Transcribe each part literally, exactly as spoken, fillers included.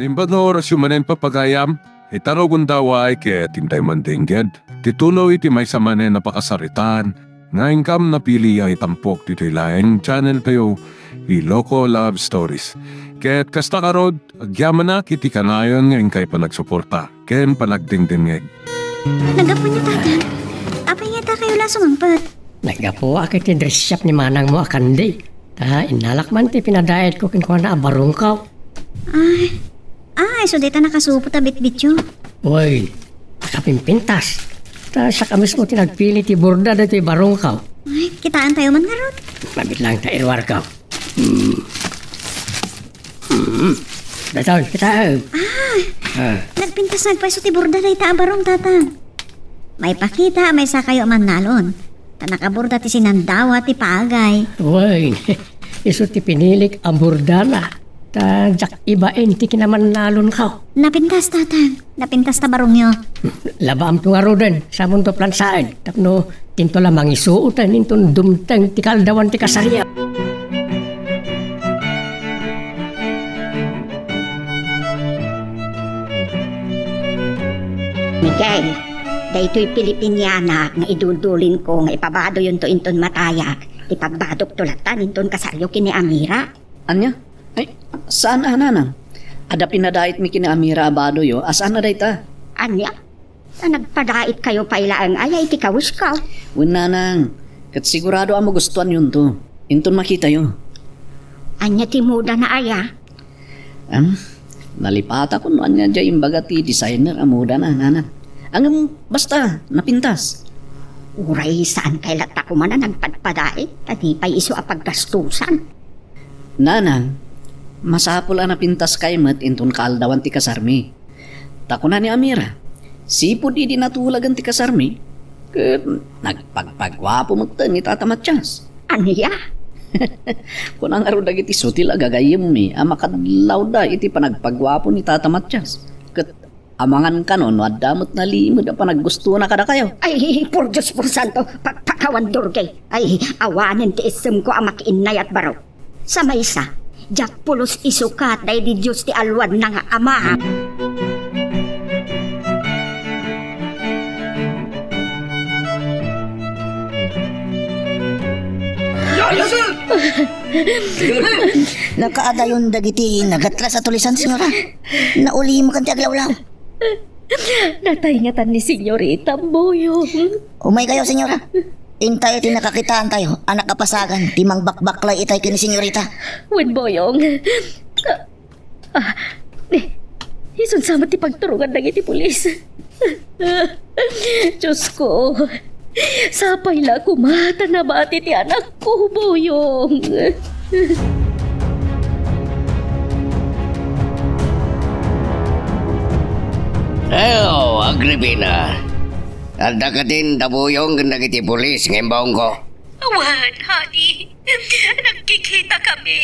Imbag nga orasyo manen, papagayam, ita no gundaway ket intay mandengngeg ti tuloy ti maysa manen a pakasaritaan nga inkam napili a itampok ditoy laeng channel tayo, Iloko Love Stories. Ket kasta ngarud, agyamanak iti kanayon nga inkay panagsuporta ken panagdengdengngeg. Naggapu nia, Tatang? Apay nga ita kayo la sumangpet? Naggapuak iti dress shop ni manangmo a Candy. Ta innalak man ti pinadaetko kenkuana a barongko. Ay. Ay, so dayta nakasupot a bitbityo. Uy, nakapimpintas. Ta siak a mismo ti nagpili ti borda daytoy barongko. Ay, kitaentayo man ngarud. Mabit lang ta iruarko. Hmm. Hmm. Daytoy, kitaem. Ah, Ah. Nagpintas nagpayso ti borda dayta a barong, Tatang. Maipakita a maysakayo a mannalon. Ta nakaborda ti sinandawa ti pagay. Wen, isu ti pinilik a bordana. Ta diak ibain ti kinamannalonko. Napintas, Tatang. Napintas ta barongyo. Labaamto ngaruden, samonto plansaen. Tapno dinto la mangisuoten inton dumteng ti kaaldawan ti kasaryo. Miguel, daytoy Filipiniana nga iduldulinko nga ipabadoyonto inton matayak, ipagbadokto latta inton kasaryo ken ni Amira. Ania? Ay, saan a, nanang? Adda pinadaitmi ken ni Amira a badoyo, a saan a dayta? Ania? Ta nagpadaitkayo pay laeng aya iti kawisko? Wen, nanang, ket sigurado a magustuanyonto. Inton makitayo. Ania ti modana aya? Am, nalipatak no ania diay imbaga ti designer a modana, nanang. Ngem basta, napintas. Uray saankay latta koma a nagpadpadait, ta di pay isu a paggastusan. Nanang, masapul a napintaskay met inton kaaldawan ti kasarmi. Ta kuna ni Amira, sipud idi natulagan ti kasarmi, ket nagpagpaguapo metten ni Tata Matias. Ania? Kuna ngarud dagiti sutil a gagayyemmi a makadlawda iti panagpaguapo ni Tata Matias. Ket amangan kano no adda met nalimed a panaggustona kadakayo. Ay, por Dios, por santo, pagpakawan, Durgay. Ay, awanen ti issemko a makiinnayat, baro. Sa maysa, diak pulos isukat daydi Dios ti alwadna nga ama. Nakaadayon dagiti nagatlas a tulisan, senyora. Naulimekan ti aglawlaw. Natay ngatan ni Senyorita, Boyong. Umaykayo, senyora. Intay ti nakakitaantayo a nakapasagan ti mangbakbaklay itay ken ni Senyorita. Wen, Boyong. Ah, eh, isunsa met ti pagturongan dagiti pulis. Diosko, sapay la koma ta nabati ti anakko, Boyong. Hello, Agripina. Adda katin da Boyong ken dagiti pulis nga imbaonko? Awan, honey. Nagkikita kami.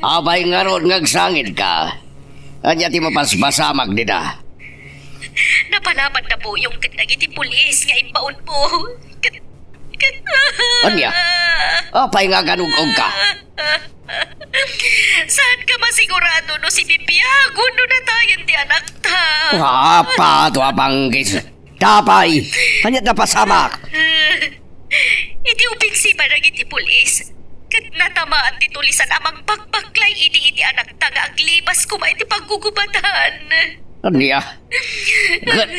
Apay ngarud nga agsangidka? Ania ti mapaspasamak dita? Napalaban da Boyong ken dagiti pulis nga imbaonmo. Ket, ket... Ania? Apay nga aganug-ogka? Saanka masigurado no sibibiag wenno natayen ti anakta? Apa, tua panggis. Apay, ania ti napasamak? Iti opensiba dagiti pulis, ket natamaan ti tulisan a mangbakbaklay idi iti anakta nga aglibas koma iti paggugubatan. Ania? Ket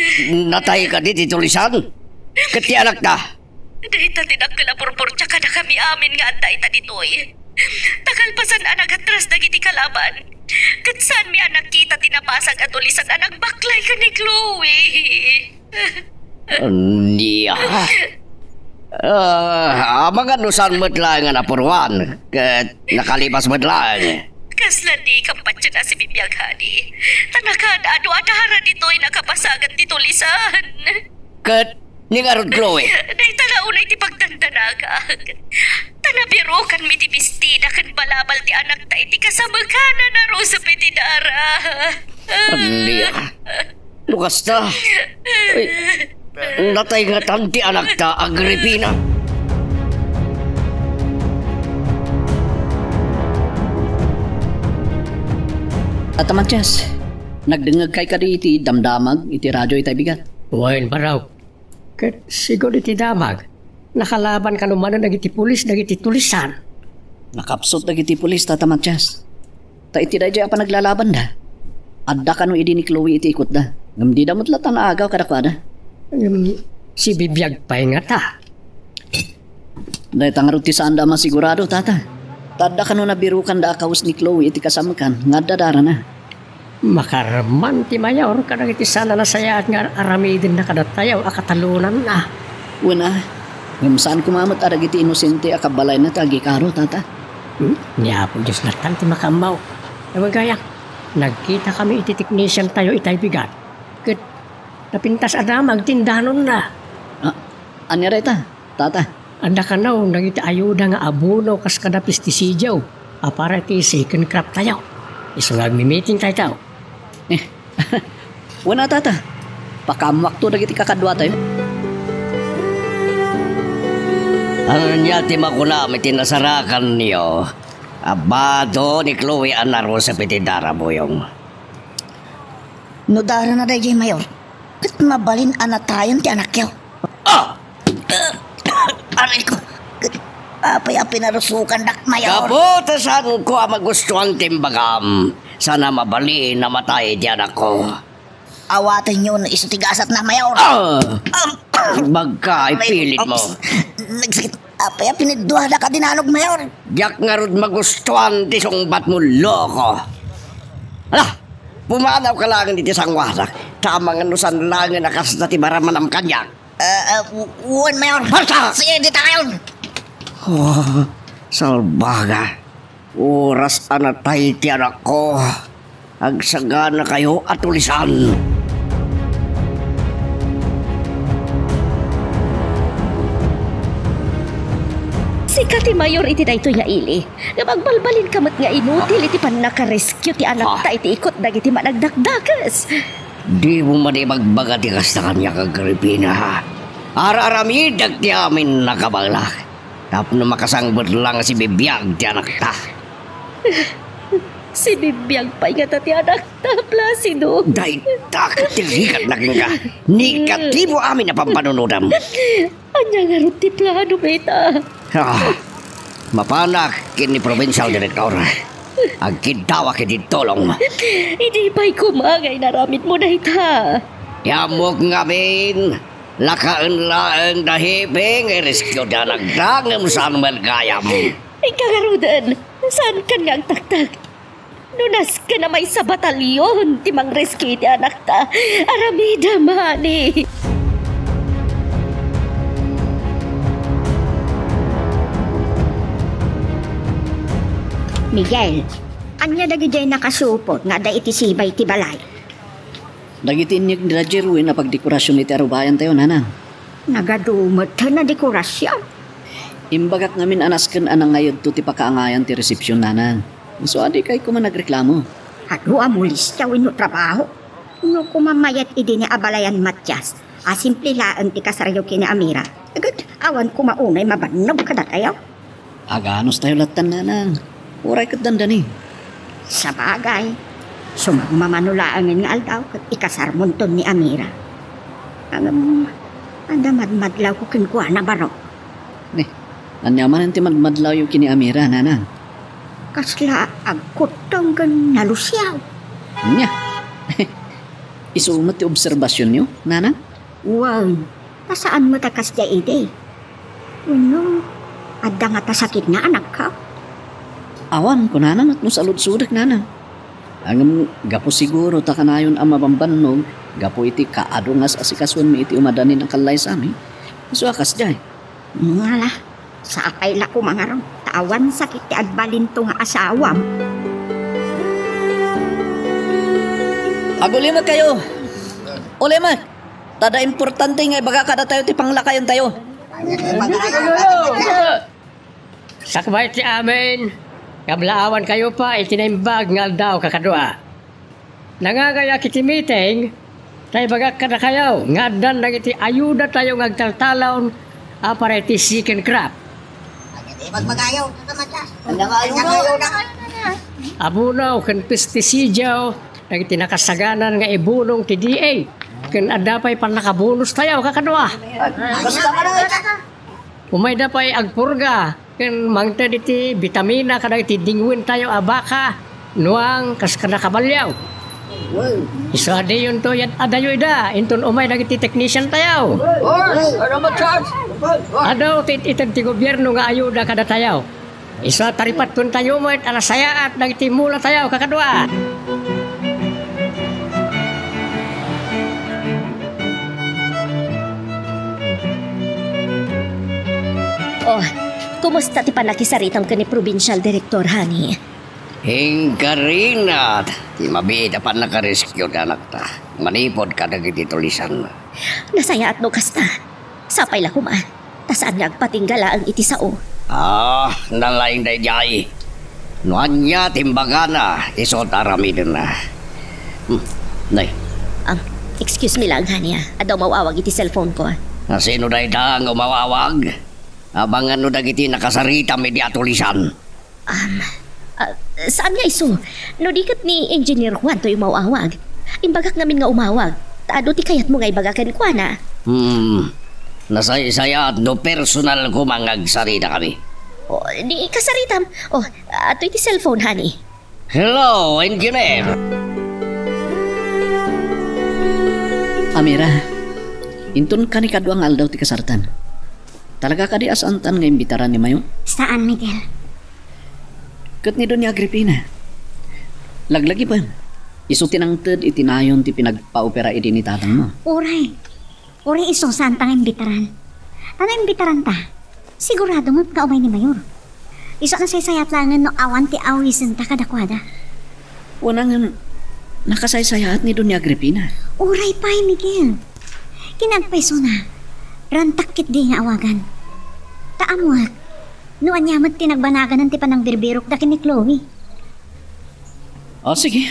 natay kadi ti tulisan? Ket ti anakta? Dayta ti dakkel a purpurtia kadakami amin nga adda ita ditoy. Ta kalpasan a nagatras dagiti kalaban, ket saanmi a nakita ti napasag a tulisan a nagbaklay ken ni Chloe. Ania? Ah, amangan no saan met laeng a napuruan, ket nakalibas met laeng. Kasla dikam patien a sibibiag, honey. Ta nakaad-adu a dara ditoy nakapasagan ti tulisan. Ket ni ngarud, Chloe? Dayta la unay ti pagdandanagak. Ta nabirukanmi ti bestida ken balabal ti anakta iti kasamekanan a rusep iti dara. Ania? No kasta, ay, natay ngatan ti anakta, Agripina. Tata Matias, Nagdengngegkay kadi iti damdamag iti radio itay bigat? Wen, barok. Ket sigun iti damag, nakalaban kano manen dagiti pulis dagiti tulisan. Nakapsut dagiti pulis, Tata Matias. Ta iti daydiay a panaglalabanda, adda kano idi ni Chloe iti ikutda. Ngem dida met latta naagaw kadakuada. Ngem sibibiag pay ngata. Dayta ngarud ti saanda a masigurado, Tata. Ta adda kano nabirokanda a kawes ni Chloe iti kasamkan nga adda darana. Makarman ti mayor kadagiti saan a nasayaat nga aramidenna kadatayo a katalonanna. Wen a, ngem saan koma met a dagiti inosente a kabbalayna ti agikaro, Tata. Hmm? Ni Apo Dios lattan ti makaammo. Awan gayam, nagkitakami iti teknisiantayo itay bigat. Ket napintas a damag ti indanonna. Ah, ania dayta, Tata? Adda kano dagiti ayuda nga abono kas kada pestisidio a para iti second crop tayo. Isu nga agmi-meeting tayo. Eh, wen a, Tata. Pakaammoakto dagiti kakaduatayo. Ania ti makunam iti nasarakanyo a bado ni Chloe a narusep iti dara, Boyong? No darana daydiay, Mayor, ket mabalin a natayen ti anakyo. Ah! Aray ko! Apay a pinarusokandak, Mayor? Gapu ta saanko a magustuan ti imbagam, saan a mabalin a matay ti anakko. Awatenyo no isu ti gasatna, Mayor. Ah! Am! Bagka, ipilit mo. Oops. Nagsakit. Apay a pinidduada ka dinanog, Mayor? Diak ngarud magustuan ti sungbatmo, loko. Ala, pumanawka laengen iti sangoanak, ta amangan no saan laengen a kasla ti maramanam kaniak. Ah, ah, w-, wen, Mayor. Basta! Sige, ditayon! Oh, salbaga. Oras a natay ti anakko. Agsaganakayo a tulisan. Sika ti mayor iti daytoy nga ili. Ngem agbalbalinka met nga inutil iti pannakarescue ti anakta iti ikut dagiti managdakdakes. Dimo man ibagbaga ti kasta kaniak, Agripina. Ar-aramidek ti amin a kabaelak tapno makasangpet la nga sibibiag ti anakta. Sibibiag pay ngata ti anakta, Placido. Dayta ket ti rigatna kenka. Negatibo amin a pampanunodam. Ania ngarud ti planom ita? Ah, mapanak ken ni provincial director. Agkiddawak iti tulong. Idi pay koma nga inaramidmo dayta. Ti ammok ngamin, lakaen laeng da hepe nga i-rescue ti anakda ngem saan met gayam. Inka ngaruden, saankan nga agtaktak. No nasken a maysa batalyon ti mangrescue iti anakta, aramidem, honey. Miguel, ania dagidiay nakasupot nga adda iti sibay ti balay? Dagiti inyeg ni da Jerwin a pagdekorasion iti arubayantayo, nanang. Nagadu met a dekorasion. Imbagak ngamin a nasken a nangayegto ti pakaangayan ti resepsion, nanang. Isu a dikay koma nagreklamo. Adu a molestia wenno trabaho? No koma mayat idi ni abalayan Matias a simple laeng ti kasaryo ken ni Amira, ket awan koma unay mabannog kadatayo. Aganustayo lattan, nanang. Uray ket dandani. Sabagay, sumagmamano laengen nga aldaw ket ikasarmonton ni Amira. Ngem, adda madmadlawko kenkuana, barok. Ne, ania manen ti madmadlawyo ken ni Amira, nanang? Kasla agkuttong ken nalusiaw. Ania? Isu met ti obserbasionyo, nanang? Wen, ta saan met a kasdiay idi. Wenno, adda ngata sakitna, anakko? Awan, kunana met no saludsodek, nanang. Ngem gapu siguro ta kanayon a mabambannog gapu iti kaadu nga as-asikasoenmi iti umadanin a kallaysami, isu a kasdiay. Ngala, sapay la koma ngarud, ta awan sakit ti agbalinto nga asawam. Agulimek kayo. Ulimek. Tada importante nga ibaga kadatayo ti panglakayentayo. Sakbay ti amin, kablaawankayo pay iti naimbag nga aldaw kakadua. Nangagayak iti meeting, ta ibagak kadakayo nga addan dagiti ayudatayo nga agtaltalon a para iti second crop. Abono ken pestisidio, Dagiti nakasaganan nga ibunong ti D A, ken adda pay pannakabonustayo kakadua. Basta ka na, eh. Umayda pay agpurga ken mangted iti bitamina kadagiti dingwentayo a baka, nuang, kas kada kabalio. Isu a diyonto yad-adayo ida, inton umay dagiti teknisiantayo. Oy, ano mo, Charles? Adu ti it-ited ti gobierno nga ayuda kadatayo. Isu a taripattontayo met a nasayaat dagiti mulatayo kakadua. Oh, kumusta ti pannakisaritam ken ni Provincial Director, honey? Inkarina ti mabiit a pannakarescue ti anakta manipud kadagiti tulisan. Nasayaat no kasta. Sapay la koma, ta saan nga agpatingga laeng iti sao. Ah, nalaing daydiay. No ania ti imbagana, isu ti aramidenna. Hmm, nay. Ah, excuse me lang, honey, ah. Adda umaw-awag iti cellphone ko. Nasino dayta nga umaw-awag? Abangan no dagiti nakasaritam idi atulisan. Um, ah, saan nga isu? No di ket ni Engineer Juan toy umaw-awag. Imbagak ngamin nga umawag. Ta adu ti kayatmo nga ibaga kenkuana. Hmm. Nasaysayaat no personal koma nga agsarita kami. Oh, di kasaritam. Oh, atoy ti cellphone, honey. Hello, Engineer. Amira, inton kanikadua nga aldaw ti kasartan. Talaga kadi a saantan nga imbitaran ni Mayor? Saan, Miguel. Ket ni Doña Agripina. Laglagipen. Isu ti nangted iti nayon ti pinagpaopera idi ni tatangmo. Uray. Uray isu saanta nga imbitaran. Ta no imbitaranta, sigurado met nga umay ni Mayor. Isu a nasaysayaat laengen no awan ti awisenta kadakuada. Wen, ngem nakasaysayaat ni Doña Agripina. Uray pay, Miguel. Ken agpaysona, rantak ketdi nga awagan. Ta ammoek, no ania met ti nagbanaganan ti panangbirbirokda ken ni Chloe. O, sige.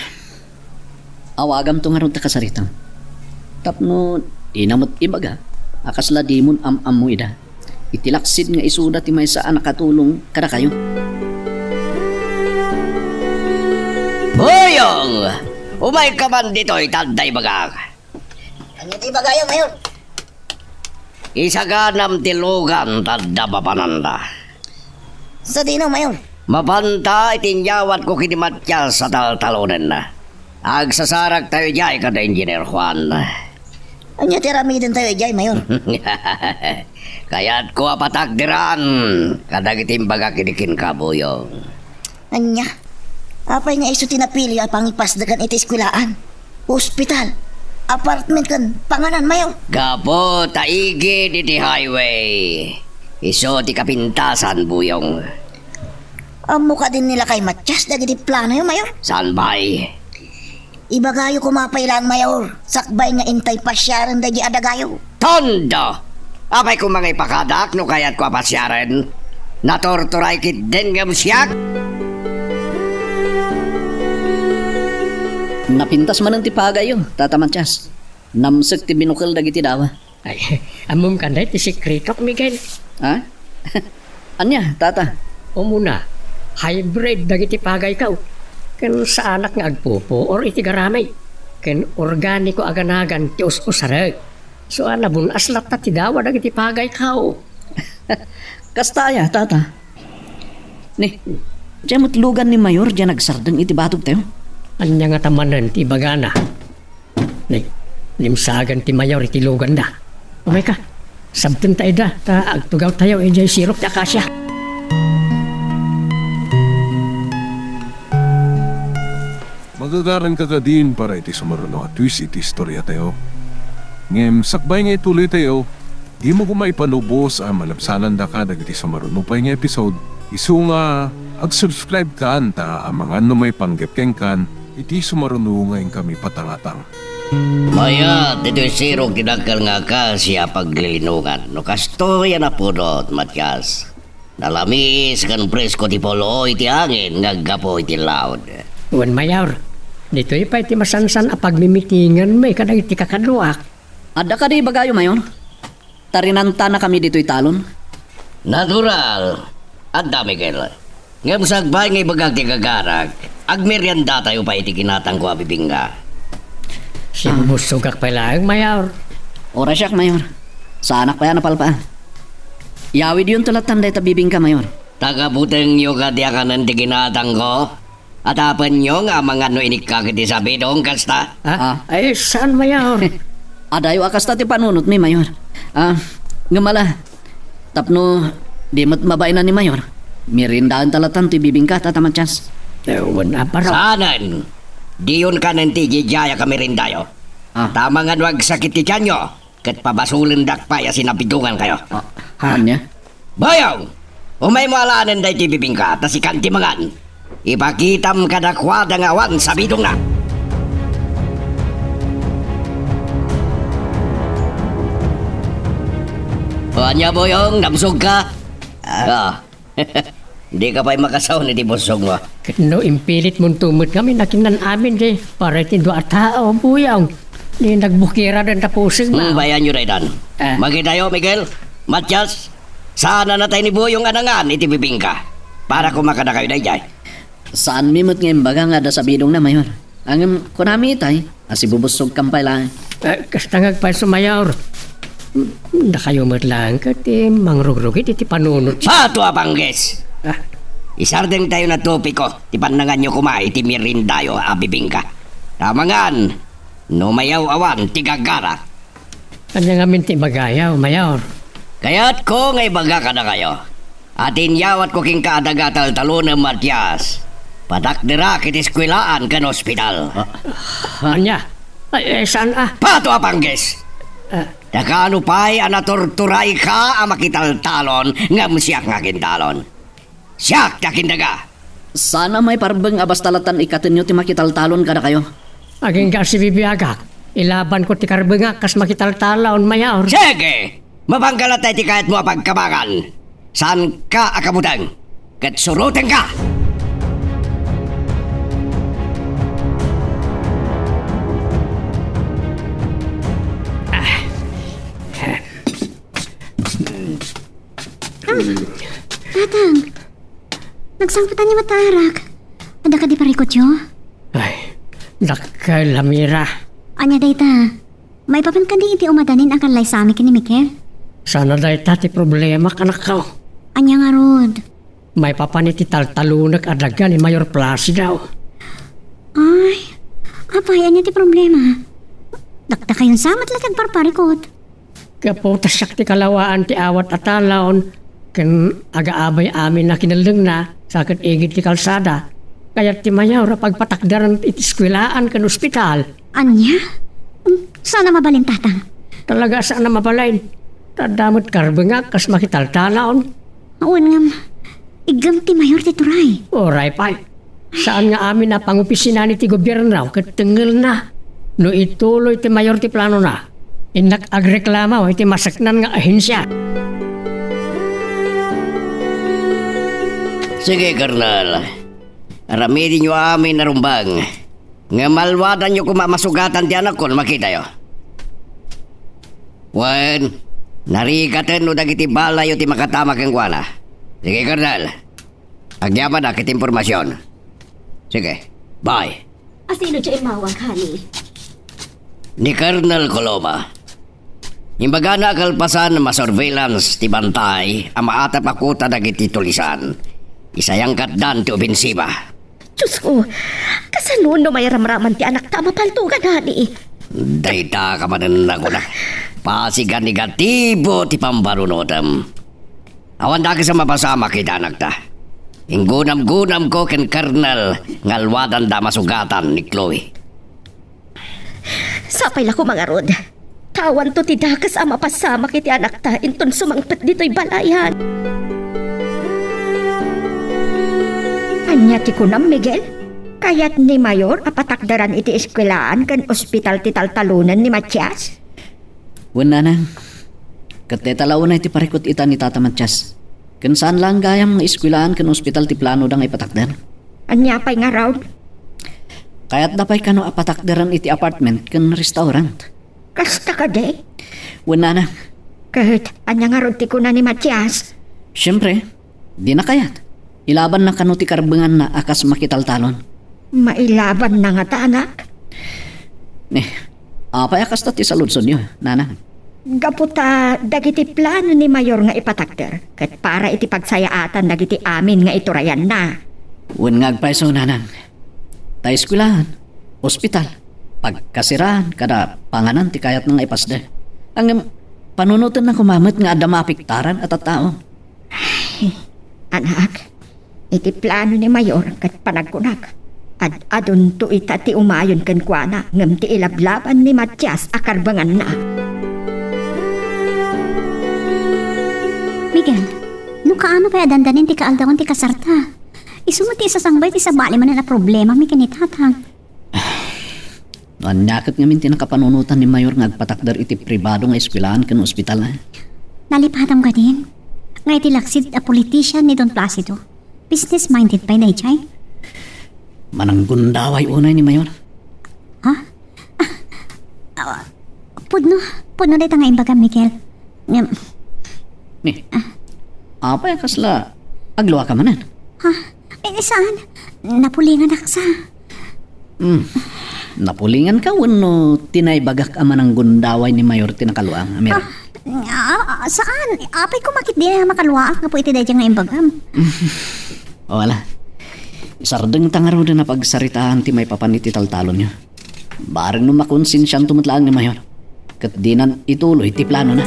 Awagamto ngarud ta kasaritam. Tapno dina met ibaga a kasla dimon am-ammo ida. Iti laksid nga isuda ti maysa a nakatulong kadakayo. Buyong! Umayka man ditoy, ta adda ibagak. Ania ti ibagayo, Mayor? Isaganam ti lugan ta adda mapananda. Sadino, Mayor? Mapanta iti inyawatko ken ni Matias a taltalonenna. Agsasaraktayo idiay kada Engineer Juan. Ania ti aramidentayo idiay, Mayor? Kayatko a patakderan kadagiti imbagak idi kenka, Buyong. Ania? Apay nga isu ti napiliyo a pangipasdekan iti eskuelaan, ospital, apartment ken panganan, Mayor? Gapu ta igid iti highway. Isu ti kapintasan, Buyong. Ammo kadin ni lakay Matias dagiti planoyo, Mayor? Saan pay? Ibagayo koma pay laeng, Mayor, sakbay nga intay pasiaren dagiti adagayo. Tondo! Apay koma nga ipakadak no kayatko a pasiaren? Naturturay ketdin ngem siak? Napintas manen ti pagayyo, Tata Matias. Namsek ti binukel dagiti dawa. Ay, ammom kadi ti sekretok, Miguel? Ha? Ania, Tata? Umuna, hybrid dagiti pagayko. Ken saanak nga agpupuor iti garamay. Ken organiko a ganagan ti us-usarek. So, a, nabun-as latta ti dawa dagiti pagayko. Kasta aya, Tata? Ni, diay met lugan ni Mayor diay nagsardeng iti batogtayo? Ania ngata manen ti ibagana? Ni, limsagan ti Mayor iti luganda. Umayka, sabtenta ida, ta agtugawtayo idiay sirok ti akasia. Magagaranka kadin para iti sumaruno a twist iti istoriatayo. Ngem sakbay nga ituloytayo, dimo koma ipanubos a malabsanandaka dagiti sumaruno pay nga episode. Isu nga, ag-subscribe kan ta amangan no maipanggep kenkan iti sumaruno nga inkami patangatang. Mayat ditoy sirok ti dakkel nga akasia a paglilinongan. No kastoy a napudot, Matias. Nalamiis ken presko ti pulo iti angin nga aggapu iti laud. Wen, Mayor, ditoy pay ti masansan a pagmimitinganmi kadagiti kakaduak. Adda kadi ibagayo, Mayor? Ta rinantanakami ditoy talon. Natural. Adda, Miguel. Ngem sakbay nga ibagak ti gagarak, Agmeriendatayo pay iti ginatangko a bibingka. Sibubussogak pay laeng, Mayor. Uray siak, Mayor. Saanak pay a napalpaan. Yawidyonto lattan dayta bibingka, Mayor. Tagabutengyo kadi a kanen ti ginatangko? Atapenyo nga amangan no inikkak iti sabidong kasta? Ha? Ah. Ay, saan, Mayor? Adayo a kasta ti panunotmi, Mayor. Ah, ngem ala, tapno di met mabain ni Mayor, meriendaenta lattan ti bibingka, Tata Matias. Eh, wen a para. Saanen? Diyon kanen ti idiay a kameriendayo. Ah. Ta amangan no agsakit ti tianyo, ket pabasolendak pay a sinabidongankayo. Ah, ha? Ania? Boyong! Umaymo alaenen daytoy bibingka, ta sikan ti mangan. Ipakitam kadakuada nga awan sabidongna. O, ania, Boyong? Nabusogka? Ah. Ah. Dika pay makasaon iti busogmo. Ket no impilitmonto met ngamin a kinnan-amin di para iti dua a tao, Boyong, di nagbukiraden ta pusegmo. Hmm, bayanyo daytan. Ah. Makitayo, Miguel, Matias, saanannatay ni Boyong a nangan iti bibingka. Para koma kadakayo daydiay. Saanmi met nga imbaga nga adda sabidongna, Mayor. Ngem kunami itay, a sibubussogkam pay laeng. Eh, kasta nga agpayso, Mayor. Dakayo met laeng ket ti mangrugrugit iti panunot. Bato a Pangges! Ah. Isardengtayo na topiko ti pannanganyo koma iti meriendayo a bibingka. Ta amangan no mayaw-awan ti gagara. Ania ngamin ti ibagayo, Mayor? Kayatko nga ibaga kadakayo a ti inyawatko kenka a daga taltalonem, Matias, patakderak iti eskuelaan ken ospital. Ah. Ania? Ay, eh, saan a? Bato a Pangges! Ah. Ta kaano pay a naturturayka a makitaltalon ngem siak nga agindalon? Siak ti agindaga. Saan a maiparbeng a basta lattan ikkatenyo ti makitaltalon kadakayo. Agingga a sibibiagak, ilabanko ti karbengak kas makitaltalon, Mayor. Sige! Mabangga latta iti kayatmo a pagkabangan. Saanka a kabuteng, ket surotengka! Ah. Tatang, nagsangpet ania met a arak? Adda kadi parikutyo? Ay, dakkel a Mira. Ania dayta? Maipapan kadi iti umadanin a kallaysami ken ni Miguel? Saan a dayta ti problemak, anakko. Ania ngarud? Maipapan iti taltalonek a daga ni Mayor Placido. Ay, apay, ania ti problema? Dakdakayon sa met la ti agparparikut. Gapu ta siak ti kalawaan ti awat a talon ken agaabay amin a kinellengna sa ket igid ti kalsada. Kayat ti Mayor a pagpatakderan iti eskuelaan ken ospital. Ania? Mm, saan a mabalin, Tatang. Talaga saan a mabalin. Ta adda met karbengak kas makitaltalon. Wen ngem, iggem ti Mayor ti turay. Uray pay. Saan nga amin a pangopisinaan iti gobierno ket tengngelna. No ituloy ti Mayor ti planona, innak agreklamo iti maseknan nga ahensia. Sige, Colonel. Aramidenyo amin a rumbeng. Ngem alwadanyo koma a masugatan ti anakko no makitayo. Wen, narikatenno dagiti balayyo ti makatama kenkuana. Sige, Colonel. Agyamanak iti impormasion. Sige, bye. Asino ti immawag, honey? Ni Colonel Coloma. Imbagana a kalpasan, masurveillance ti bantay a maatap a kuta dagiti tulisan. Isayangkatdan ti opensiba. Diyos ko, kasano no mairamraman ti anakta a mapaltugan, honey? Dayta ka manen a kuna. Pasig a negatibo ti pambarunotem. Awan dakes a mapasamak iti anakta. Inggunam-gunamko ken Colonel nga alwadanda a masugatan ni Chloe. Sapay la koma ngarud. Ta awanto ti dakes a mapasamak iti anakta inton sumangpet ditoy balayan. Ania ti kunam, Miguel? Kayat ni Mayor a patakderan iti eskuelaan ken ospital ti taltalonen ni Matias? Wen, nanang. Ket dayta la unay ti parikut ita ni Tata Matias. Ken saan laeng gayam nga eskuelaan ken ospital ti planoda nga ipatakder. Ania pay ngarud? Kayatda pay kano a patakderan iti apartment ken restaurant. Kasta kadi? Wen, nanang. Ket ania ngarud ti kuna ni Matias? Siempre, dina kayat. Ilabanna kano ti karbenganna a kas makitaltalon. Mailabanna ngata, anak? Eh, apay a kasta ti saludsodyo, nanang? Gapu ta dagiti plano ni Mayor nga ipatakder, ket para iti pagsayaatan dagiti amin nga iturayanna. Wen nga agpayso, nanang. Ta eskuelahan, ospital, pagkasiraan, kada panganan ti kayatna nga ipasder. Ngem, panunotenna koma met nga adda maapektaran a tattao. Ay, anak, iti plano ni Mayor ket panagkunak, ad-adunto ita ti umayon kenkuana, ngem ti ilablaban ni Matias a karbenganna. Miguel, no kaano pay a dandanin ti kaaldawan ti kasarta? Isu met ti isasangbay ti sabali manen a problema mi ken ni Tatang. No ania ket ngamin ti nakapanunotan ni Mayor nga agpatakder iti pribado nga eskuelaan ken ospital, eh? Nalipatam kadin nga iti laksid a politician ni Don Placido, business-minded pay daydiay. Mananggundaway unay ni Mayor. Ha? Ah, ah, pudno, pudno dayta nga imbagam, Miguel. Ngem, ni, apay a kasla agluaka manen? Ha? Eh, saan? Napulinganak sa. Hmm. Napulinganka wenno ti naibagak a mananggundaway ni Mayor ti nakaluang, Amira? Ah, ah, ah, saan? Apay koma ket di makaluaak gapu iti daydiay nga imbagam. O, ala. Isardengta ngaruden a pagsaritaan ti maipapan iti taltalonyo. Bareng no makonsensianto met laeng ni Mayor, ket dinan ituloy ti planona.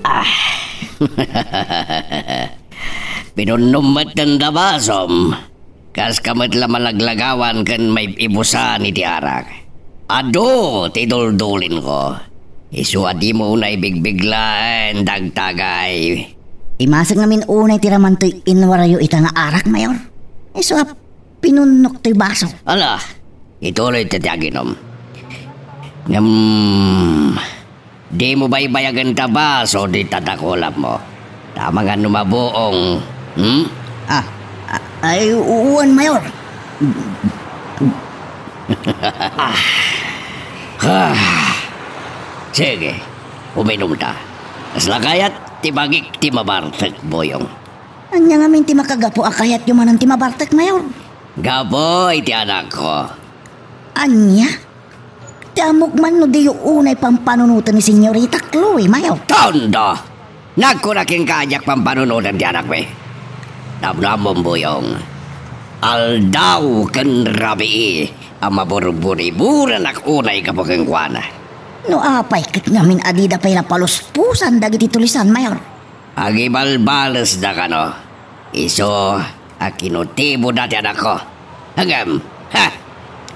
Ah. Pinunnom met ti basom. Kaska met la malaglagawan ken maib-ibusan iti arak. Adu ti duldulinko. Isu a dimo unay bigbiglaen, dagtagay. Imasek ngamin unay ti raman toy inwarayo ita nga arak, Mayor. Isu a pinunnok toy baso. Ala, ituloy ti, ti aginom. Ngem, dimo baybayagen ta baso dita dakulammo. Ta amangan no mabuong, hmm? Ah, ah, ay, wen, Mayor. Ah. Ah. Sige, uminumta. Kasla kayat ti bagik ti mabartek, Boyong. Ania ngamin ti makagapu a kayatyo manen ti mabartek, Mayor? Gapu iti anakko. Ania? Ti ammok man no diyo unay pampanunoten ni Senyorita Chloe, Mayor. Tondo! Nagkuna kenka a diak pampanunoten ti anakmi. Tapno ammom, Boyong, aldaw ken rabii a maburburiburanak unay gapu kenkuana. No apay ket ngamin a dida pay la paluspusan dagiti tulisan, Mayor? Agibalbalesda kano. Isu a kinutiboda ti anakko. Ngem, ha!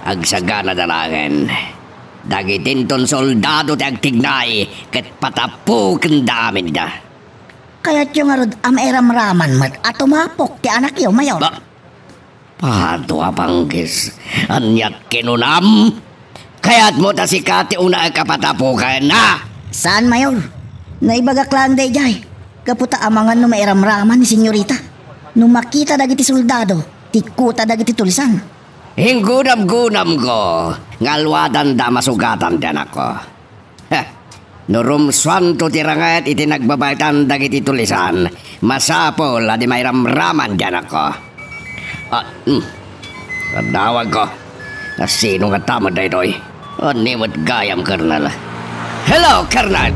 Agsaganada laengen. Dagitinton soldado ti agtignay ket patapukenda aminda. Kayatyo ngarud a mairamraman met a tumapok ti anakyo, Mayor? Ba, Pato a panggis, aniat kinunam? Kayatmo ta sika ti unaek a patapuken, a? Saan, Mayor. Naibagak laeng daydiay. Gapu ta amangan no mairamraman ni Senyorita. No makita dagiti soldado, tikkuta dagiti tulisan. Inggunamgunamko nga alwadanda a masugatan ti anakko. Heh, no rumsuanto ti ranget iti nagbabaytan dagiti tulisan, masapul a di mairamraman ti anakko. Ah, hmm. Adawagko. Asino ngata met daytoy? Ania met gayam, Colonel? Hello, Colonel!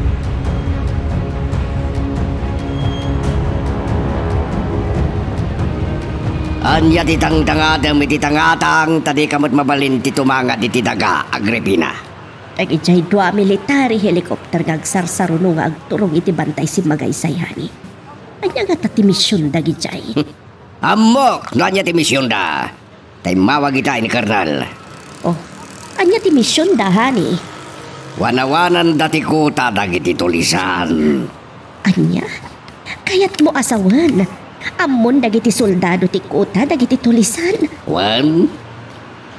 Ania ti tangtangadem iti tangatang ta dika met mabalin ti tumangad iti daga, Agripina? Dagidiay dua military helicopter nga agsarsaruno nga agturong iti bantay simmagaysay, honey. Ania ngata ti mision dagidiay? Ammok no ania ti misionda. Ta immawag ita ni Colonel. Oh, ania ti misionda, honey? Wanawananda ti kuta dagiti tulisan. Ania? Kayatmo a sawen? Ammon dagiti soldado ti kuta dagiti tulisan? Wen,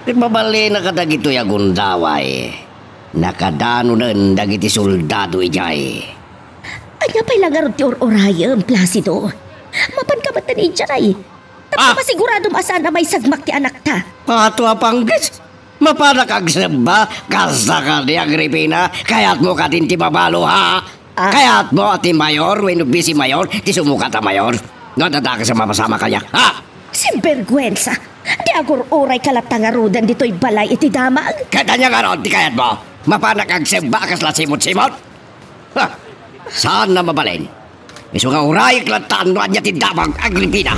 ket mabalinaka dagitoy a gundaway. Nakadanonen dagiti soldado idiay. Ania pay la ngarud ti ur-urayem, Placido? Mapanka met idiay. Tapno Ah! masiguradom a saan a maisagmak ti anakta. Ato a panggis! Mapanak agsebba, kasta kadi, Agripina, kayatmo kadin ti mabalo, ha? Ah. Kayatmo a ti mayor wenno vice mayor ti sumukat a mayor? No, adda dakes a mapasamak kaniak, ha? Sinberguensa! Di agur-urayka latta ngaruden ditoy balay iti damag? Ket ania ngarud ti kayatmo? Mapanak agsimba a kasla simot-simot? Ha! Saan a mabalin. Isu nga urayek latta no ania ti damag, Agripina.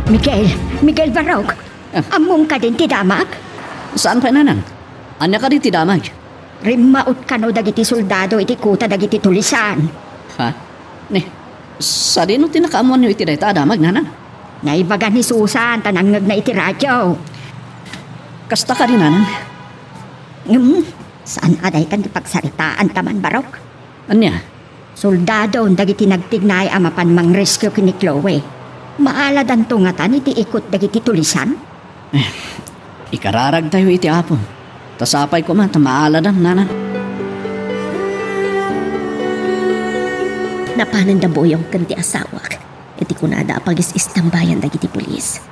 Miguel, Miguel Barok, Ah. Ammom kadin ti damag? Saan pay, nanang? Ania kadi ti damag? Rimmaut kano dagiti soldado iti kuta dagiti tulisan. Ha? Ni, sadino ti nakaammoanyo iti dayta a damag, nanang? Naibaga ni Susan ta nangngegna iti radio. Kasta kadi, nanang? Ngem, saan a daytan ti pagsaritaanta man, Barok? Ania? Soldadon dagiti nagtignay a mapan mangrescue ken ni Chloe. Maaladanto ngatan iti ikut dagiti tulisan? Eh, ikararagtayo iti Apo. Ta sapay koma ta maaladan, nanang. Napananda Boyong ken ti asawak iti kunada a pagis-istambayan dagiti pulis.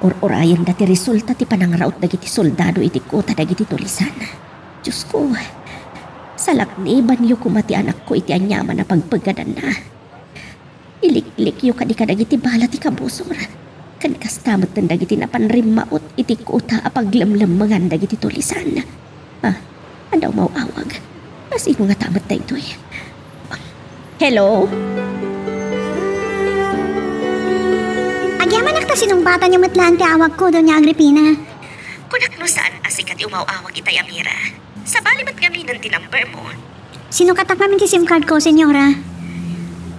Ur-urayenda ti resulta ti panangraut dagiti soldado iti kuta dagiti tulisan. Diosko, salaknibanyo koma ti anakko iti aniaman a pagpagadanna. Iliklikyo kadi kadagiti bala ti kabusor, ken kasta metten dagiti napan rimmaut iti kuta a paglemlemmengan dagiti tulisan. Ah, adda umaw-awag. Asino ngata met daytoy? Hello? Agyamanak ta sinungbatanyo met laeng ti awagko, Doña Agripina. Kunak no saan a sika ti umaw-awag itay, Amira. Sabali met ngaminen ti number mo. Sinukatak ngamin ti SIM card ko, Senyora.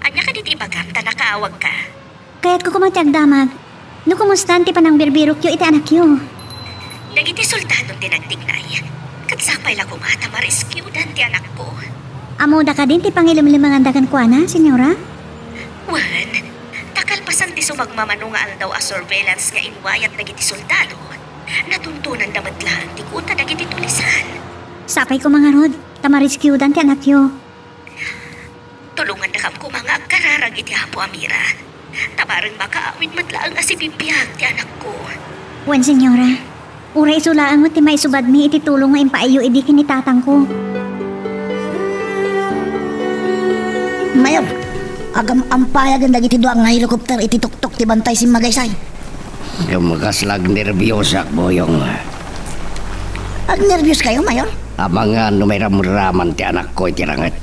Ania kadi ti ibagam ta nakaawagka? Kayatko koma ti agdamag no kumustan ti panangbirbirokyo iti anakyo. Dagiti soldadon ti nagtignay, ket sapay la koma ta ma-rescuedan ti anakko. Ammoda kadin ti pangilemlemenganda kenkuana, Senyora? Wen, ta kalpasan ti sumagmamano nga aldaw a surveillance nga inwayat dagiti soldado, natuntonanda met laeng ti kuta dagiti tulisan. Sapay koma ngarud ta ma-rescuedan ti anakyo. Tulongannakam koma nga agkararag iti Apo, Amira. Ta bareng makaawid met laeng a sibibiag ti anakko. Wen, Senyora. Uray isu laeng met ti maisubadmi iti tulong nga impaayyo idi ken ni tatangko. Mayor, agam-ampayagen dagiti dua nga helicopter iti tuktok ti Bantay Simmagaysay. Ngem kasla agnerbiosak, Boyong. Agnerbios kayo, Mayor? Amangan no mairamraman ti anakko iti ranget.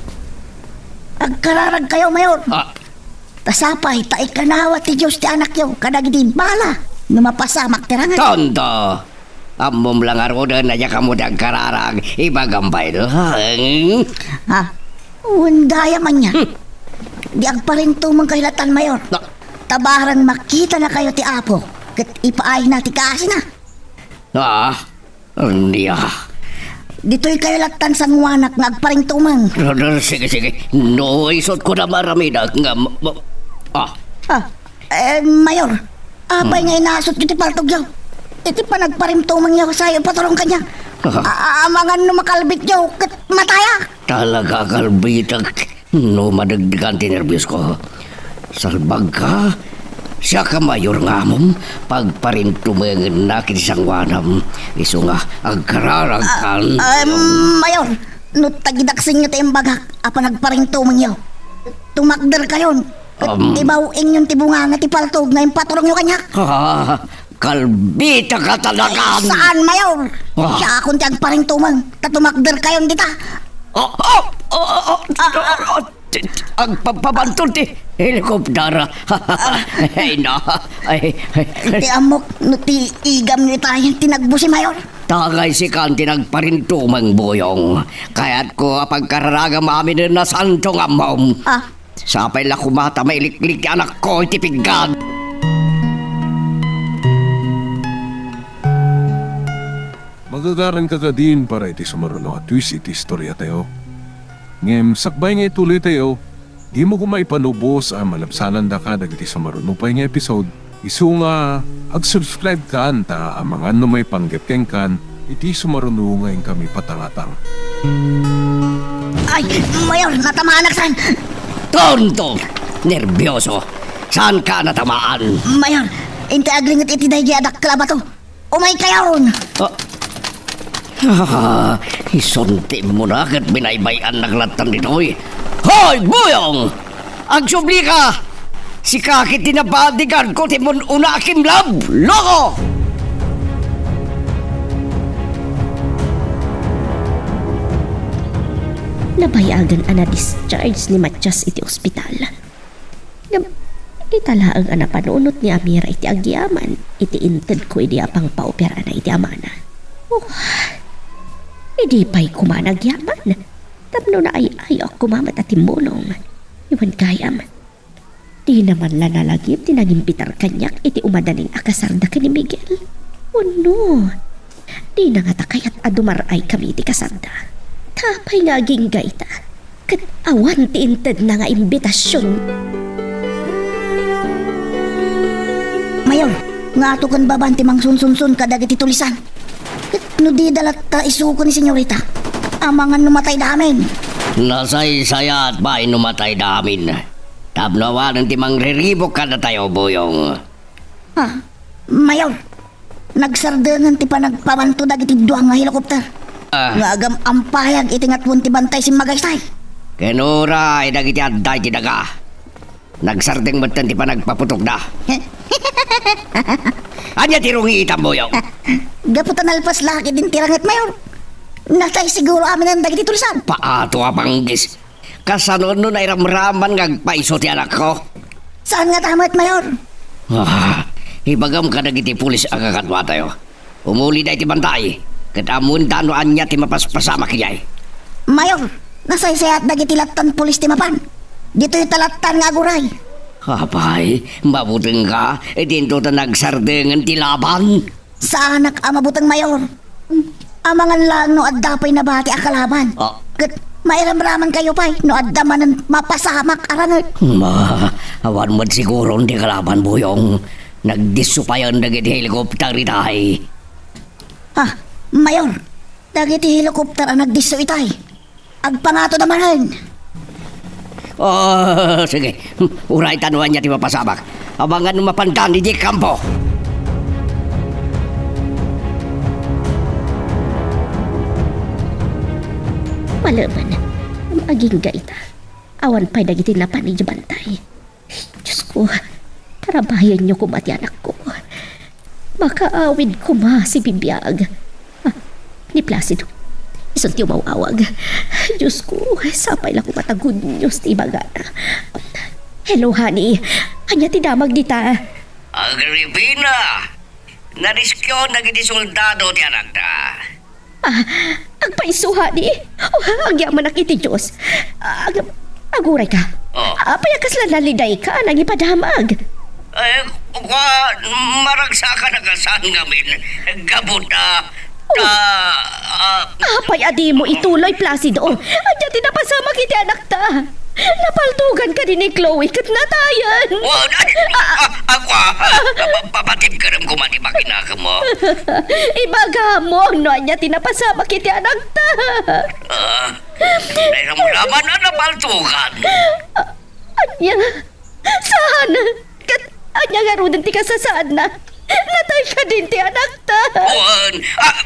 Agkararagkayo, Mayor. Ah. Ta sapay ta ikanawa ti Dios ti anakyo kadagiti bala no mapasamak ti ranget. Tonto! Ammom la ngaruden a diak ammo ti agkararag, ibagam pay laeng. Ha? Wen, dayta man aya. Hmm. Di agparintumengkayo lattan, Mayor. Na- Ta bareng makitanakayo ti Apo, ket ipaayna ti kaasina. Ah, ania? Ditoykayo lattan sangoanak nga agparintumeng. Sige, sige. No, isut ko na maramidek nga ma-, ma-, ah. Ah, eh, Mayor, apay Hmm. nga inasutyo ti paltogyo? Iti panagparintumengyo, sayo ipaturong kaniak. Ah. A-, a-, amangan no makalbityo, ket matayak. Talaga, kalbitek. No madegdegan ti nerbios ko. Salbagka, siak a Mayor nga ammom, pagparintumengennak iti sangoanam, isu nga agkararagkan. Ah, ah, Mayor, no tagidaksenyo ti imbagak a panagparintumengyo, tumakderkayon, ket Um. ibaw-inyon ti bunganga ti paltog nga impaturongyo kaniak. Ah, Kalbita ka talaga! Ay, saan, Mayor? Ah. Siakon ti agparintumeng, ta tumakderkayon dita. Oh, oh, oh, oh, oh, Ah, ah. oh, oh, agpagpabantol ti helicopter. Ay, na. Ay, ay. Ti ammok no ti igamyo ita ti nagbusi, Mayor. Tagay sikan ti nagparintumeng, Boyong. Kayatko a pagkararagam amin a santo nga ammom. Ah. Sapay la koma ta mailiklik ti anakko iti piggad. Magagaranka kadin para iti sumaruno a twist iti istoriatayo. Ngem sakbay nga ituloytayo, dimo koma ipanubos a malabsanandaka dagiti sumaruno pay nga episode. Isu nga ag-subscribe kan ta amangan no maipanggep kenkan iti sumaruno nga inkami patangatang. Ay, Mayor, natamanak saan? Tonto! Nerbioso! Saanka natamaan? Mayor, intay aglinget iti daydi a dakkel a bato. Umaykayon! Ah. Ah, isunti mo na ket binaybay-annak lattan ditoy. Hoy, Buyong! Agsublika! Sika ket ti nabodyguard ko ti mun-una a kimlab! Loko! Nabayagan a na-discharge ni Matias iti ospital. Ngem ita laeng a napanunot ni Amira iti agyaman iti intedko idi a pangpaoperana iti amana. Oh, idi pay koma nagyaman tapno naay-ayo a kumamat a timmulong. Wen gayam, dina man la nalagip ti nangimbitar kaniak iti umadanin a kasarda ken ni Miguel. Wenno, dina ngata kayat a dumar-ay kami iti kasarda. Ta apay nga agingga ita? Ket awan ti intedna nga imbitasion. Mayor, nga ato ken baban ti mangsunsunsun kadagiti tulisan. Ket no dida latta isuko ni senyorita, amangan no matayda amin. Nasaysayaat pay no matayda amin. Tapno awanen ti mangriribuk kadatayo, Buyong. Ah, Mayor, nagsardengen ti panagpabanto dagiti dua nga helicopter. Ah. Nga agam-ampayag iti ngatuen ti bantay simmagaysay. Ken uray dagiti adda iti daga, nagsardeng metten ti panagpaputokda. Ania ti rungiitam, Buyong? Gapu ta nalpaslak idin ti ranget, Mayor. Natay siguro aminen dagiti tulisan. Paato a panggis. Kasano no nairamraman nga agpaiso ti anakko? Saan ngata met, Mayor? Ah, ibagam kadagiti pulis a kakaduatayo. Umulida iti bantay, ket ammoenda no ania ti mapaspasamak idiay. Mayor, nasaysayaat dagiti lattan pulis ti mapan. Ditoy ta lattan nga aguray. Apay, mabutengka, idinto ta nagsardengen ti laban. Saanak a mabuteng, Mayor. Amangan laeng no adda pay nabati a kalaban. Ah. Ket mairamramankayo pay no adda manen mapasamak a ranget. Ma, awan met siguron ti kalaban, Buyong. Nagdisso payen dagiti helicopter itay. Ah, Mayor, dagiti helicopter a nagdisso itay. Agpangatoda manen. Oh, sige. Uray ta no ania ti mapasamak. Amangan no mapandan idiay kampo. Malemen, agingga ita. Awan pay dagiti napan idiay bantay. Diosko, tarabayenyo koma ti anakko. Makaawid koma sibibiag. Ah, ni Placido. Isun ti umaw-awag. Diosko, sapay la koma ta good news ti ibagana. Hello, honey. Ania ti damag dita? Agripina! Nariskyon dagiti soldado ti anakda. Ah, agpaiso, honey. Oh, agyamanak iti Dios. Ag-, agurayka. Oh. Apay a kasla nalidayka a nangipadamag? Eh, kua, maragsakan a kasaan ngamin. Gapu ta, ta, ah, Apay a dimo ituloy, Placido? Ania ti napasamak iti anakta? Napaltugan kadi ni Chloe ket natayen. Oh, ay, ah, ah, ako, ah, ah, pa-, papatibkerem koma ti pakinakemmo. Ibagam no ania ti napasamak iti anakta. Ah, nairamraman a napaltugan. Ania? Saan? Ket ania ngaruden ti kasasaadna? Natay kadin ti anakta. Wen, ah,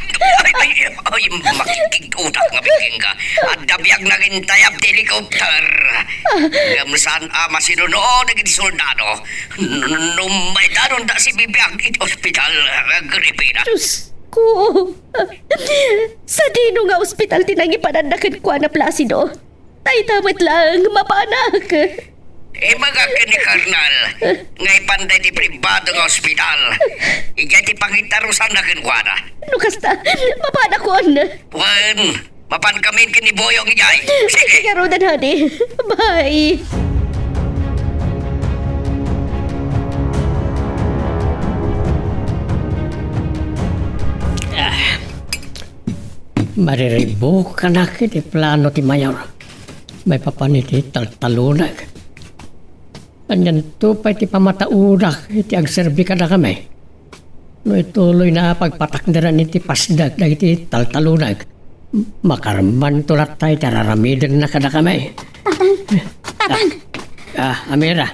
ay, ay, ay, makikig-utak nga bigeng ka. Adda biag nangintayab ti helicopter. Ngem saan a masinuno dagiti soldado. N-, n-, no maidanonda sibibiag iti ospital, Agripina. Diosko. Sadino nga ospital ti nangipananna kenkuana, Placido? Dayta met laeng mapanak. Ibagak ken ni Colonel nga ipanda iti pribado nga ospital. Idiay ti pangitarusanna kenkuana. No kasta, mapanakon. Wen, mapankamin ken ni Boyong idiay. Sige. Sige, ngaruden, honey. Bye. Ah. Mariribukanak iti plano ti mayor. Maipapan iti taltalunag. Anianto pay ti pamataodak iti agserbi kadakami? No ituloyna a pagpatakderan iti pasdak dagiti taltalunag, makarmanto latta iti ar-aramidenna kadakami. Tatang! Tatang! Ah, ah, Amira,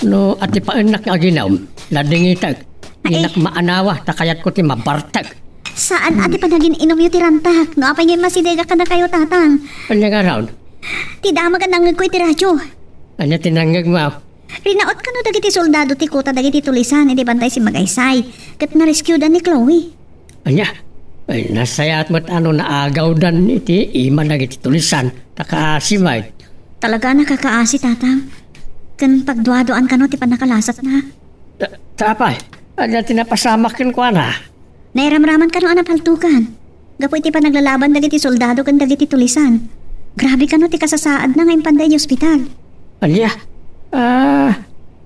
no atipaennak nga aginum, ladingitek. Ay. Dinak maanawa, ta kayatko ti mabartek. Saan a ti panagin-inumyo ti rantak. No apay nga immasidegak kadakayo, Tatang? Ania ngarud? Ti damag a nangngegko iti radio. Ania ti nangngegmo? Rinaot kano dagiti soldado ti kuta dagiti tulisan iti Bantay Simagaysay, ket narescuedan ni Chloe. Ania? Ay, nasayaat met a no naagawdan iti ima dagiti tulisan, ta kaasi met. Talaga a nakakaasi, Tatang. Ken pagduaduaan kano ti pannakalasatna. Ta, ta apay, ania ti napasamak kenkuana? Nairamraman kano a napaltogan gapu iti panaglalaban dagiti soldado ken dagiti tulisan. Grabe kano ti kasasaadna nga impanda iti ospital. Ania? Ah,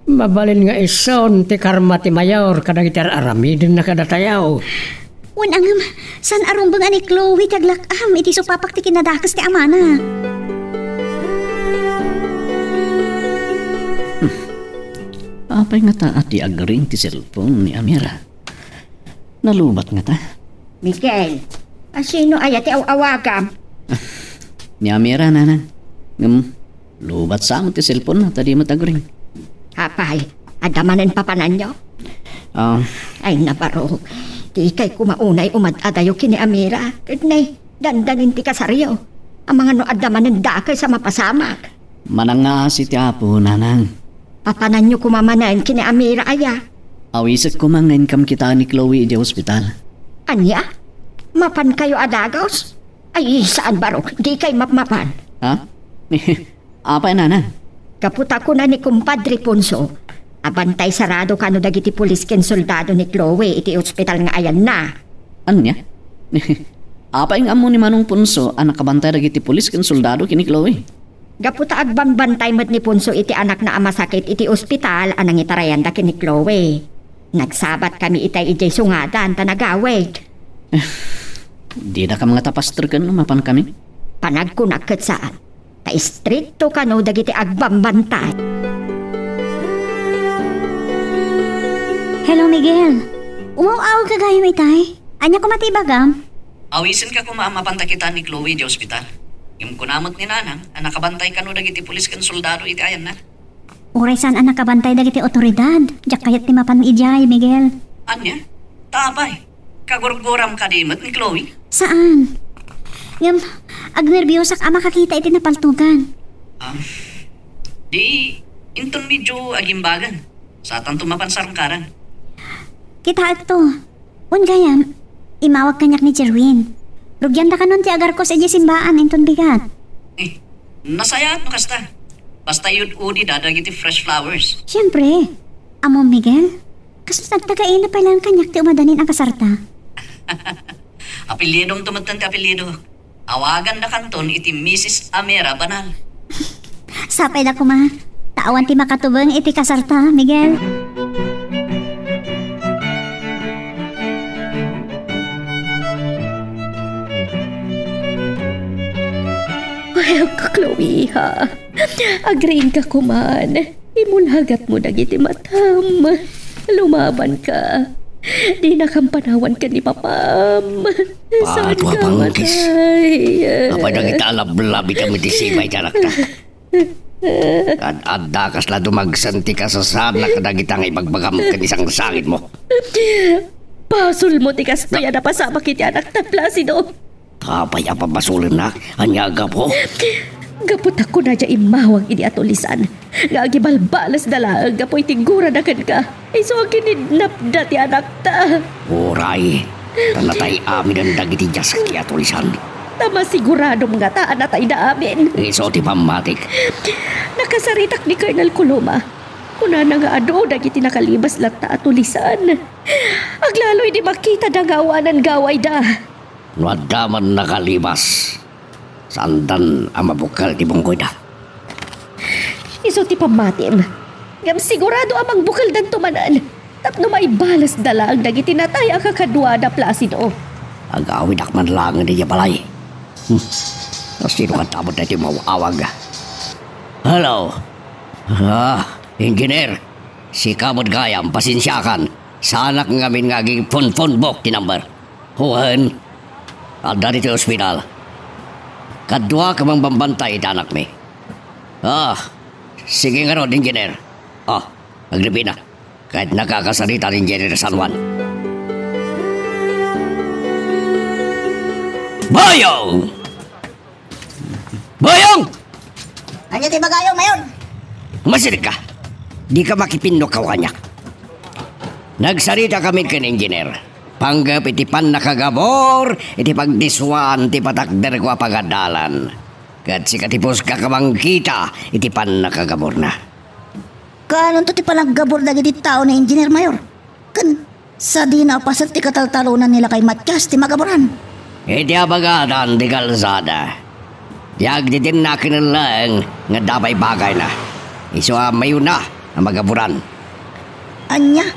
mabalin nga isun ti karma ti mayor kadagiti ar-aramidenna kadatayo. Wen, ngem, saan a rumbeng a ni Chloe ti aglak-am iti supapak ti kinadakes ti amana. Hmm. Apay ngata a ti agring ti cellphone ni Amira? Nalubat ngata? Miguel, a sino aya ti aw-awagam? Ni Amira, nanang. Ngem, lubat sa met ti cellphone-na ta di met agring. Apay, adda manen papananyo? Ah. Ay, nabarok. Dikay koma unay umad-adayo ken ni Amira. Ket ne, dandanin ti kasaryo. Amangan no adda manen dakes a mapasamak. Manangngaasi ti Apo, nanang. Papananyo koma manen ken ni Amira aya? Awisek koma nga inkam kitaan ni Chloe idiay ospital. Ania? Mapankayo a dagus? Ay, saan barok, dikay mapmapan. Ha? Apay, nanang? Gapu ta kuna ni Kumpadre Ponso, abantay sarado kano dagiti pulis ken soldado ni Chloe iti ospital nga ayanna. Ania? Apay nga ammo ni Manong Ponso a nakabantay dagiti pulis ken soldado ken ni Chloe? Gapu ta agbambantay met ni Ponso iti anakna a masakit iti ospital a nangitarayanda ken ni Chloe. Nagsabatkami itay idiay sungadan ta nagawid. Didakam ngata pasterken no mapankami? Panagkunak ket saan. Ta istrikto kano dagiti agbambantay. Hello, Miguel. Umaw-awag ka gayam itay? Ania koma ti ibagam? Awisenka koma a mapanta kitaan ni Chloe idiay ospital. Ngem kuna met ni nanang a nakabantay kano dagiti pulis ken soldado iti ayanna. Uray saan a nakabantay dagiti awtoridad, diak kayat ti mapan idiay, Miguel. Ania? Ta apay, kagurguram kadi met ni Chloe? Saan. Ngem, agnerbiosak a makakita iti napaltogan. Ah, di, inton medyo agimbagan, satanto mapan sarungkaran. Kitaekto. Wen gayam, immawag kaniak ni Jerwin. Rugianda kanon ti agarkos idiay simbaan inton bigat. Eh, nasayaat no kasta. Basta yud udi da dagiti fresh flowers. Siempre. Ammom, Miguel, kasla nagtagaina pay laeng kaniak ti umadanin a kasarta. Apelyidomto metten ti apelyido. Awagandakanton iti Misis Amira Banal. Sapay da koma. Ta awan ti makatubeng iti kasarta, Miguel. Ay, Chloe, ha? Agriingka koman. Imulhagatmo dagiti matam. Lumabanka. Dinakam panawan ken ni papam. Saanka a matay. Apay dagita a lablabit a mitisiba iti anakta? Ad-adda kasla dumagsen ti kasasaadna kadagita nga ibagbagam ken isangsangitmo. Basolmo ti kastoy a napasamak iti anakta, Placido. Apay a pabasolennak? Ania a gapu? Gapu ta kunada immawag idi a tulisan nga agibalbalesda laeng gapu iti gurada kenka. Isu a kinidnapda ti anakta. Uray, ta natay amiden dagiti diaski a tulisan. Ta masiguradom ngata a natayda amin. Isu ti pammatik. Nakasaritak ni Colonel Coloma. Kunana nga adu dagiti nakalibas latta a tulisan. Aglalo idi makitada nga awanan gawayda. No adda man nakalibas, saandan a mabukel ti bunggoyda. Isu ti pammatim. Ngem sigurado a mangbukeldanto manen tapno maibalesda laeng dagiti natay a kakaduada, Placido. Agawidak man laeng idiay balay. Hmm. Sino kanta met daytoy maawag? Hello. Ah, Engineer. Sika met gayam, pasensiakan. Saanak ngamin nga agipon-phone book ti number. Wen, adda ditoy ospital. Kaduak a mangbambantay iti anakmi. Ah, sige ngarud, Engineer. Ah, agribina. Ket nakakasarita ni Engineer San Juan. Boyong! Boyong! Ania ti ibagayo, Mayor? Masirig ka. Dika makipinno kaniak. Nagsarita kami ken engineer. Panggep iti pannakagabur iti pagdiswan ti patakderko a pagadalan. Ket sika ti puska ka mangkita iti pannakagaburna. Kaanonto ti panaggabur dagiti tao ni Engineer Mayor? Ken sadino a paset ti kataltalonan ni Lakay Matias ti magaburan? Iti abagatan ti kalsada, ti agtitinna ken laeng nga adda pay pagayna. Isu a mayona a magaburan. Ania?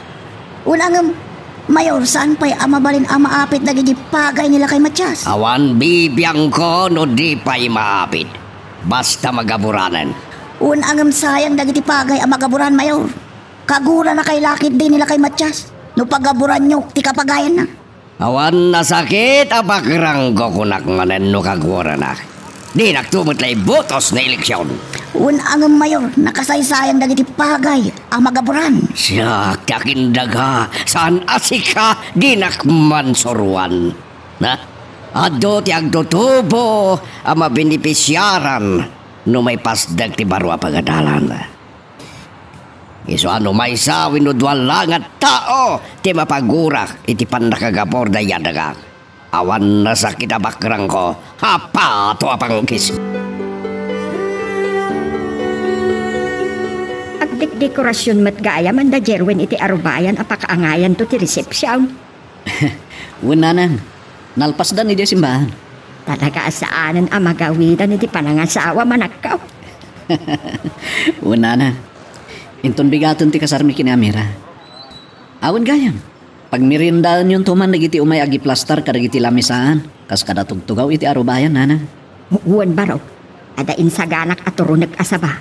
Wen ngem, Mayor, saan pay a mabalin a maapit dagiti pagay ni Lakay Matias? Awan bibiangko no di pay maapit. Basta magaburanen. Wen ngem, sayang dagiti pagay a magaburan, Mayor. Kaguranakay la ketdi ni Lakay Matias no pagaburanyo ti kapagayanna. Awan nasakit a pakrangko, kunak manen, no kaguranak. Dinakto met la ibotos nga eleksion. Wen ngem, Mayor, nakasaysayang dagiti pagay a magaburan. Siak ti akindaga, saan a sika, dinak mansuroan. Na? Adu ti agtutubo a mabenepisiaran no maipasdek ti baro a pagadalan. Isu a no maysa wenno dua la nga tao ti mapagurak iti pannakagabur dayta dagak, awan nasakit a pakrangko, hapato a panggis. Agdekdekorasion met gayam da Jerwin iti arubayan a pakaangayanto ti resepsion. Wen, nanang, nalpasdan idiay simbahan. Talaga a saanen a magawidan iti panangasawa, manakkaw. Wen, nanang, inton bigaten ti kasarmi ken ni Amira. Awan gayam, pagmeriendaenyonto man dagiti umay agiplastar kadagiti lamisaan, kas kada tugtugaw iti arubayan, nanang. Wen, baro. Adda insaganak a turonek a saba.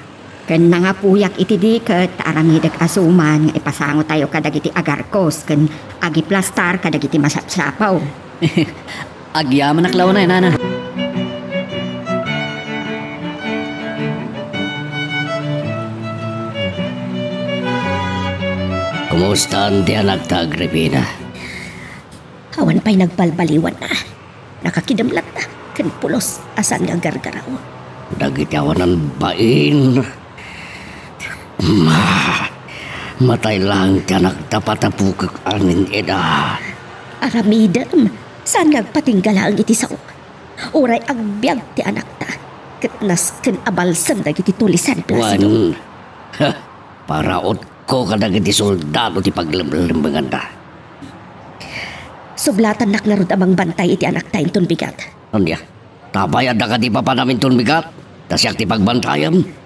Ken nangapuyak iti diket ta aramidek a suman nga ipasangotayo kadagiti agarkos ken agiplastar kadagiti masapsapaw. Agyamanak la unay, nana. Kumustan ti anakta, Agripina? Awan pay nagbalbaliwanna. Nakakidem latta ken pulos a saan nga aggargaraw. Dagiti awanan bain. Ma, matay laeng ti anakta, patapukek amin ida. Aramidem, saan nga agpatingga laeng iti sao. Uray agbiag ti anakta, ket nasken a balsem dagiti tulisan, Placido. Wen, ha, paraot ko kadagiti soldado ti paglemlemmenganda. Sublatannak ngarud a mangbantay iti anakta inton bigat. Ania? Tabay adda kadi papanam inton bigat? Ta siak ti pagbantayem?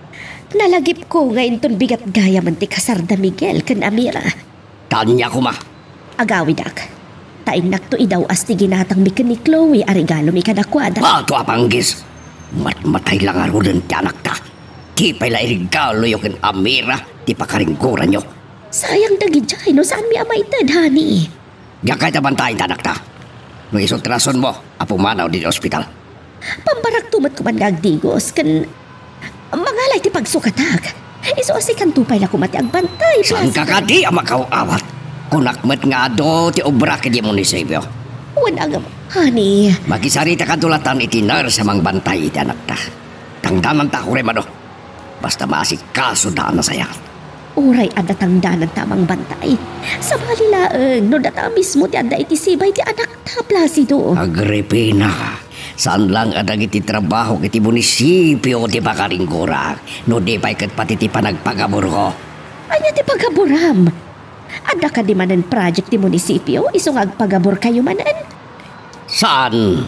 Nalagipko nga inton bigat gayamen ti kasarda Miguel ken Amira. Ta ania koma? Agawidak. Ta innakto idaw-as ti ginatangmi ken ni Chloe a regalomi kadakuada. Ato a panggis! Matmatay la ngaruden ti anakta. Di pay la iregaloyo ken Amira ti pakaringgoranyo. Sayang dagidiay no saanmi a maited, honey. Diak kayat a bantayen ti anakta. No isu ti rasonmo a pumanaw ditoy ospital. Pambarakto met koma nga agdigos ken mangalay ti pagsukatak. Isu a sikanto pay la koma ti agbantay, Placido. Saan ka kadi a makaw-awat? Kunak met nga adu ti obra kadi munisipyo. Wen, agam, honey. Makisarita ka dulatan iti nurse a mangbantay iti anakta. Tangdananta, uray mano. Basta maasikasoda a nasayaat. Uray adda tangdananta a mangbantay, sabali laeng no data mismo ti adda iti sibay ti anakta, Placido. Agripina, saan laeng a dagiti trabahok iti munisipio ti pakaringgorak, no di pay ket pati ti panagpagaburko. Ania ti pagaburam? Adda kadi manen project ti munisipio isu nga agpagaburkayo manen? Saan?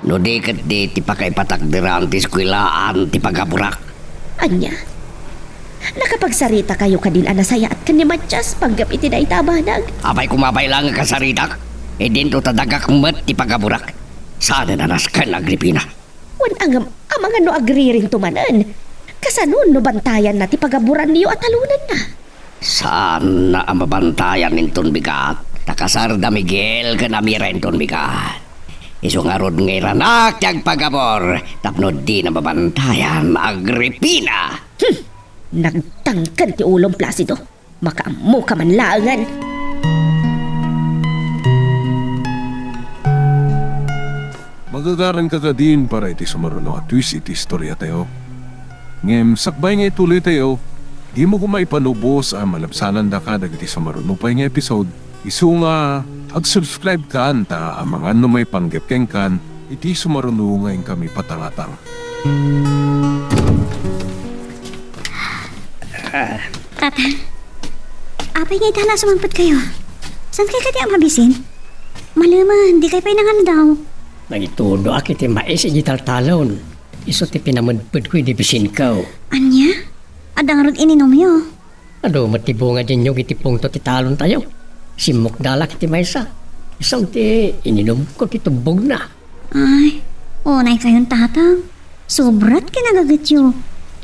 No di ket di ti pakaipatakderan ti eskuelaan ti pagaburak. Ania? Nakapagsaritakayo kadin a nasayaat ken ni Matias panggep iti dayta a banag? Apay koma pay laeng a kasaritak? Idinto ta dagak met ti pagaburak. Saanen a nasken, Agripina. Wen, agam, amangan no agririnto manen. Kasano no bantayanna ti pagaburanyo a talonenna? Saanna a mabantayan inton bigat, ta kasarda Miguel ken Amira inton bigat. Isu ngarud nga iranak ti agpagabur tapno dina mabantayan, Agripina. Hmm. Nagtangken ti ulom, Placido. Makaammoka man laengen. Agagaranka kadin para iti sumaruno a twist iti istoriatayo. Ngem sakbay nga ituloytayo, dimo koma ipanubos a malabsanandaka dagiti sumaruno pay nga episode. Isu nga ag-subscribe kan ta amangan no maipanggep kenkan iti sumaruno nga inkami patangatang. Tatang, apay nga ita la sumangpetkayo? Saan kay kadi a mabisin? Malemen, di kay pay nangaldaw. Nagitudoak iti mais iti taltalon. Isu ti pinamedpedko idi bisinko. Ania? Adda ngarud ininumyo? Adu met ti bunga diay niyog iti pungto ti talontayo. Simmukdalak iti maysa. Isu ti ininumko ti tubbogna. Ay, unay kayon, Tatang. Sobrat kinagagetyo.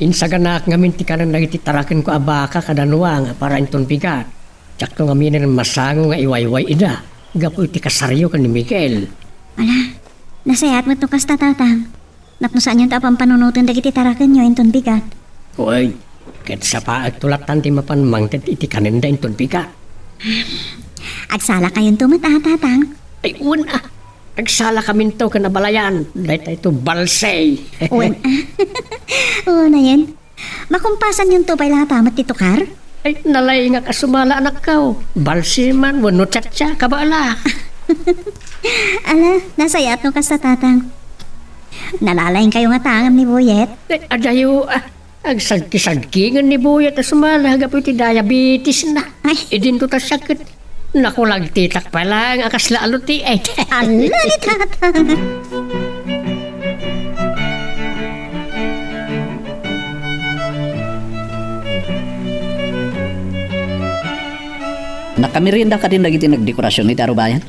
Insaganak ngamin ti kanen dagiti tarakenko a baka kada nuang para inton bigat. Diakto ngaminen masango nga iwayway ida gapu iti kasaryo ken ni Miguel. Ala, nasayaat met no kasta, Tatang. Napno saanyonto a pampanunoten dagiti tarakenyo inton bigat. Wen, ket sapaekto lattan ti mapan mangted iti kanenda inton bigat. Agsalakayonto met a, Tatang? Ay, wen a. Agsalakaminto ken abalayan. Daytayto balsay. Wen a. Unayen. Makumpasanyonto pay latta met ti tukar? Ay, nalaingak a sumala, anakko. Balsi man wenno chacha, kabaela. Ala, nasayaat no kasta, Tatang. Nalalaingkayo ngata ngem ni Buyet? Ay, adayo, ah, agsagki-sagkingen ni Buyet a sumala gapu iti diabetesna. Ay. Idinto ta sakit. Naku, lagtitak pay laeng a kasla aluti, eh. Ala ni Tatang. Nakamerienda kadin dagiti nagdekorasion iti arubayan?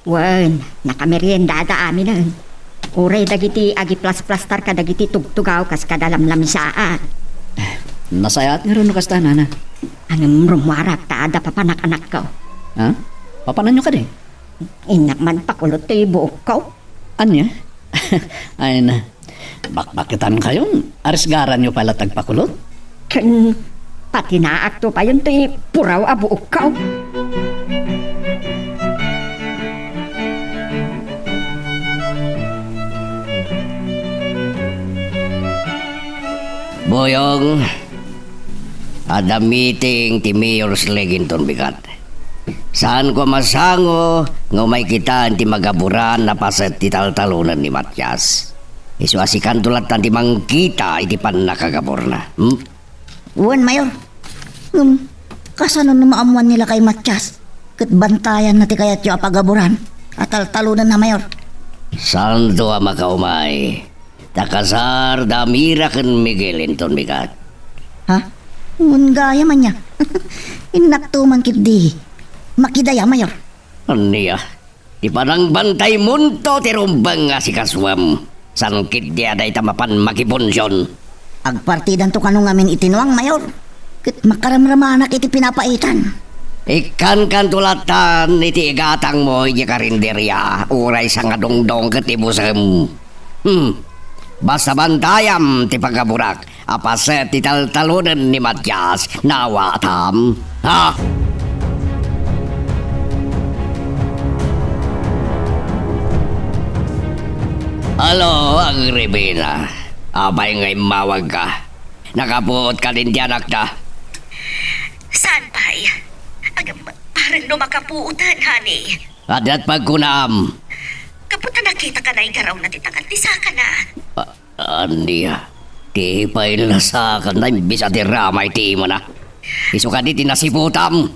Wen, nakameriendada aminen. Uray dagiti agiplasplastar kadagiti tugtugaw kas kada lamlamisaan. Nasayaat ngarud no kasta, nana. Ngem rummuarak ta adda papanak, anakko. Ha? Papananyo kadi? Innak man pakulot ti buokko. Ania? Ay na, bakbaketankayon, arisgaranyo pay latta agpakulot? Ken patinaakto payen ti puraw a buokko. Boyong, adda meeting ti Mayor's League inton bigat. Saanko a masango nga umay kitaen ti magaburan a paset ti taltalonen ni Matias. Isu a sikanto lattan ti mangkita iti pannakagaburna. Hmm? Wen, Mayor. Ngem, kasano no maammuan ni lakay Matias ket bantayanna ti kayatyo a pagaburan a taltalonenna, Mayor? Saanto a makaumay. Ta kasar da Mira ken Miguel inton bigat. Ha? Wen gayam ania? Innakto man ketdi. Makidaya, Mayor. Ania? Ti panangbantaymonto ti rumbeng a sikasuem. Saan ketdi a dayta mapan makipunsion. Agpartidanto kano ngamin iti nuang, Mayor. Ket makaramramanak iti pinapaitan. Ikkankanto lattan iti igatangmo idiay karinderia, uray sangadongdong ket ibusem. Hmm. Basta bantayam ti pagaburak a paset ti taltalonen ni Matias. Nawatam? Ha? Alo, Agripina. Apay nga immawagka? Nakapuot kadin ti anakta? Saan pay? Agam, parang no makapuotan, honey. Adda't pagkunaam. Gapu ta nakitaka naigarawna ti tangan ti sakana. A-, ania? Ti pay la sakana imbes a ti ramay ti imana. Isu kadi ti nasiputam?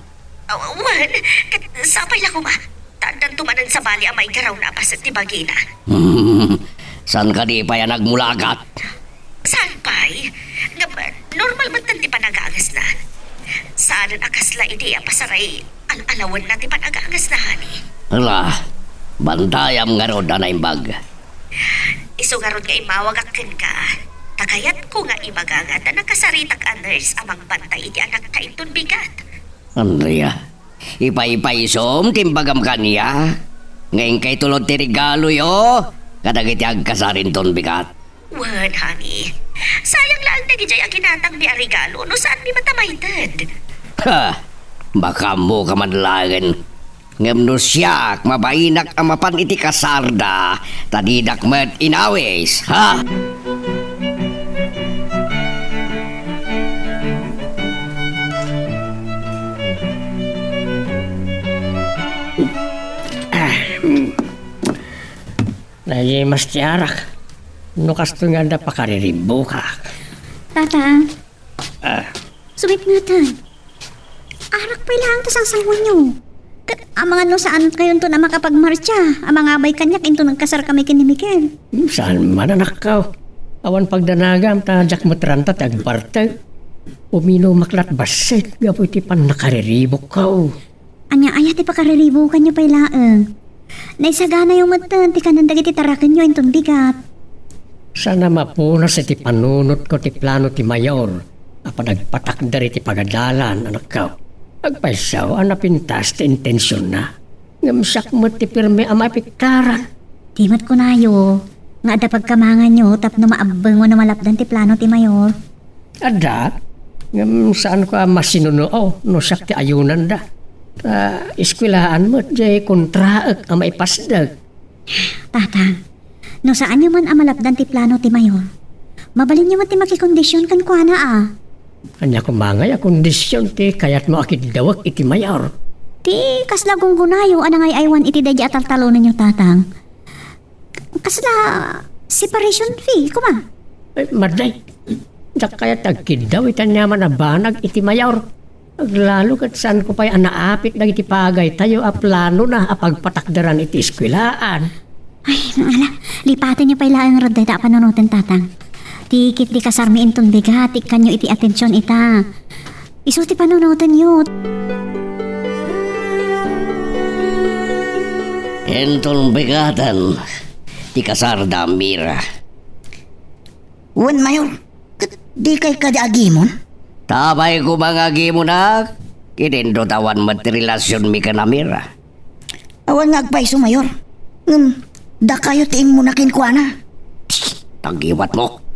Aw, wen, ket sapay la koma. Ta addanto manen sabali a maigarawna a paset ti bagina. Hmm, saan kadi pay a nagmulagat? Saan pay? Ngem, normal metten ti panagangasna. Saanen a kasla idi a pasaray al-alawenna ti panagangasna, honey. Ala, bantayam ngarud a naimbag. Isu ngarud nga immawagak kenka, ta kayatko nga ibaga nga adda nakasaritak a nurse a mangbantay iti anakta inton bigat. Andrea, ipaypaysom ti imbagam kaniak nga inkay tulod ti regaloyo kadagiti agkasar inton bigat. Wen, honey. Sayang laeng dagidiay a ginatangmi a regalo no saanmi met a maited. Ha! Makaammoka man laengen. Ngem no siak, mabainak a mapan iti kasarda, ta didak met inawis, ha? Nagimas ti arak. No kastoy nga adda pakariribukak. Tata. Ah. Sumipngetan. Arak pay laeng ti sangsangoenyo. Ket amangan no saankayonton a makapagmartsa a mangabay kaniak inton nagkasarkami ken ni Miguel. Hmm, saan man, anakko. Awan pagdanagam ta diak met ranta ti agpartek. Uminumak lat bassit gapu iti pannakariribukko. Ania aya ti pakariribukanyo pay laeng? Naisaganayo metten ti kanen dagiti tarakenyo inton bigat. Saan a mapunas iti panunotko ti plano ti mayor a panagpatakder iti pagadalan, anakko. Agpayso a napintas ti intensionna. Ngem siak met ti pirmi a maipiktaran. Di met kunayo nga adda pagkamanganyo tapno maabbeng wenno malapdan ti plano ti mayor. Adda, ngem saanko a masinunoo no siak ti ayonanda. Ta eskuelaan met jay kontraek a maipasdek. Tatang, no saanyo man a malapdan ti plano ti mayor, mabalinyo met ti makikondision kenkuana a. Ania koma ngay a kondision ti kayatmo a kiddawek iti mayor? Ti kasla gunggonayo a nangay-aywan iti daydi a taltalonenyo, Tatang. Kasla separation fee koma? Ay, madday. Diak kayat ti agkiddaw iti aniaman a banag iti mayor. Aglalo ket saanko pay a naapit dagiti pagaytayo a planona a pagpatakderan iti eskuelaan. Ay, ala, lipatenyo pay laeng red dayta a panunoten, Tatang. Ti ketdi kasarmi inton bigat ti ikkanyo iti atension ita. Isu ti panunotenyo. Inton bigaten ti kasarda, Mira. Wen, Mayor, ket dikay kadi agimon? Tapay koma nga agimonak, ket inton awan met ti relasionmi ken Amira. Awan nga agpayso, Mayor. Ngem, dakayo ti immuna kenkuana. Tagiwatmo.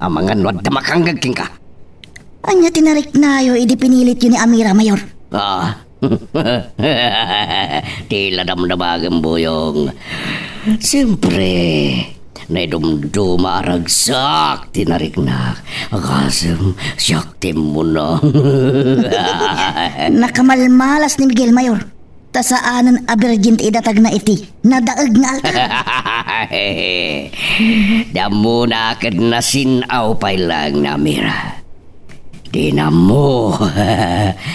Amangan no adda makangngeg kenka. Ania ti nariknayo idi pinilityo ni Amira, Mayor? Ah. Ti la damdamagem, Boyong. Siempre, naidumduma a ragsak ti nariknak. Agasem, siak ti immuna. Nakamalmalas ni Miguel, Mayor. Ta saanen a birgin ti idatagna iti nadaeg nga altar. Ti ammona ket nasin-aw pay laeng ni Amira. Di nammo.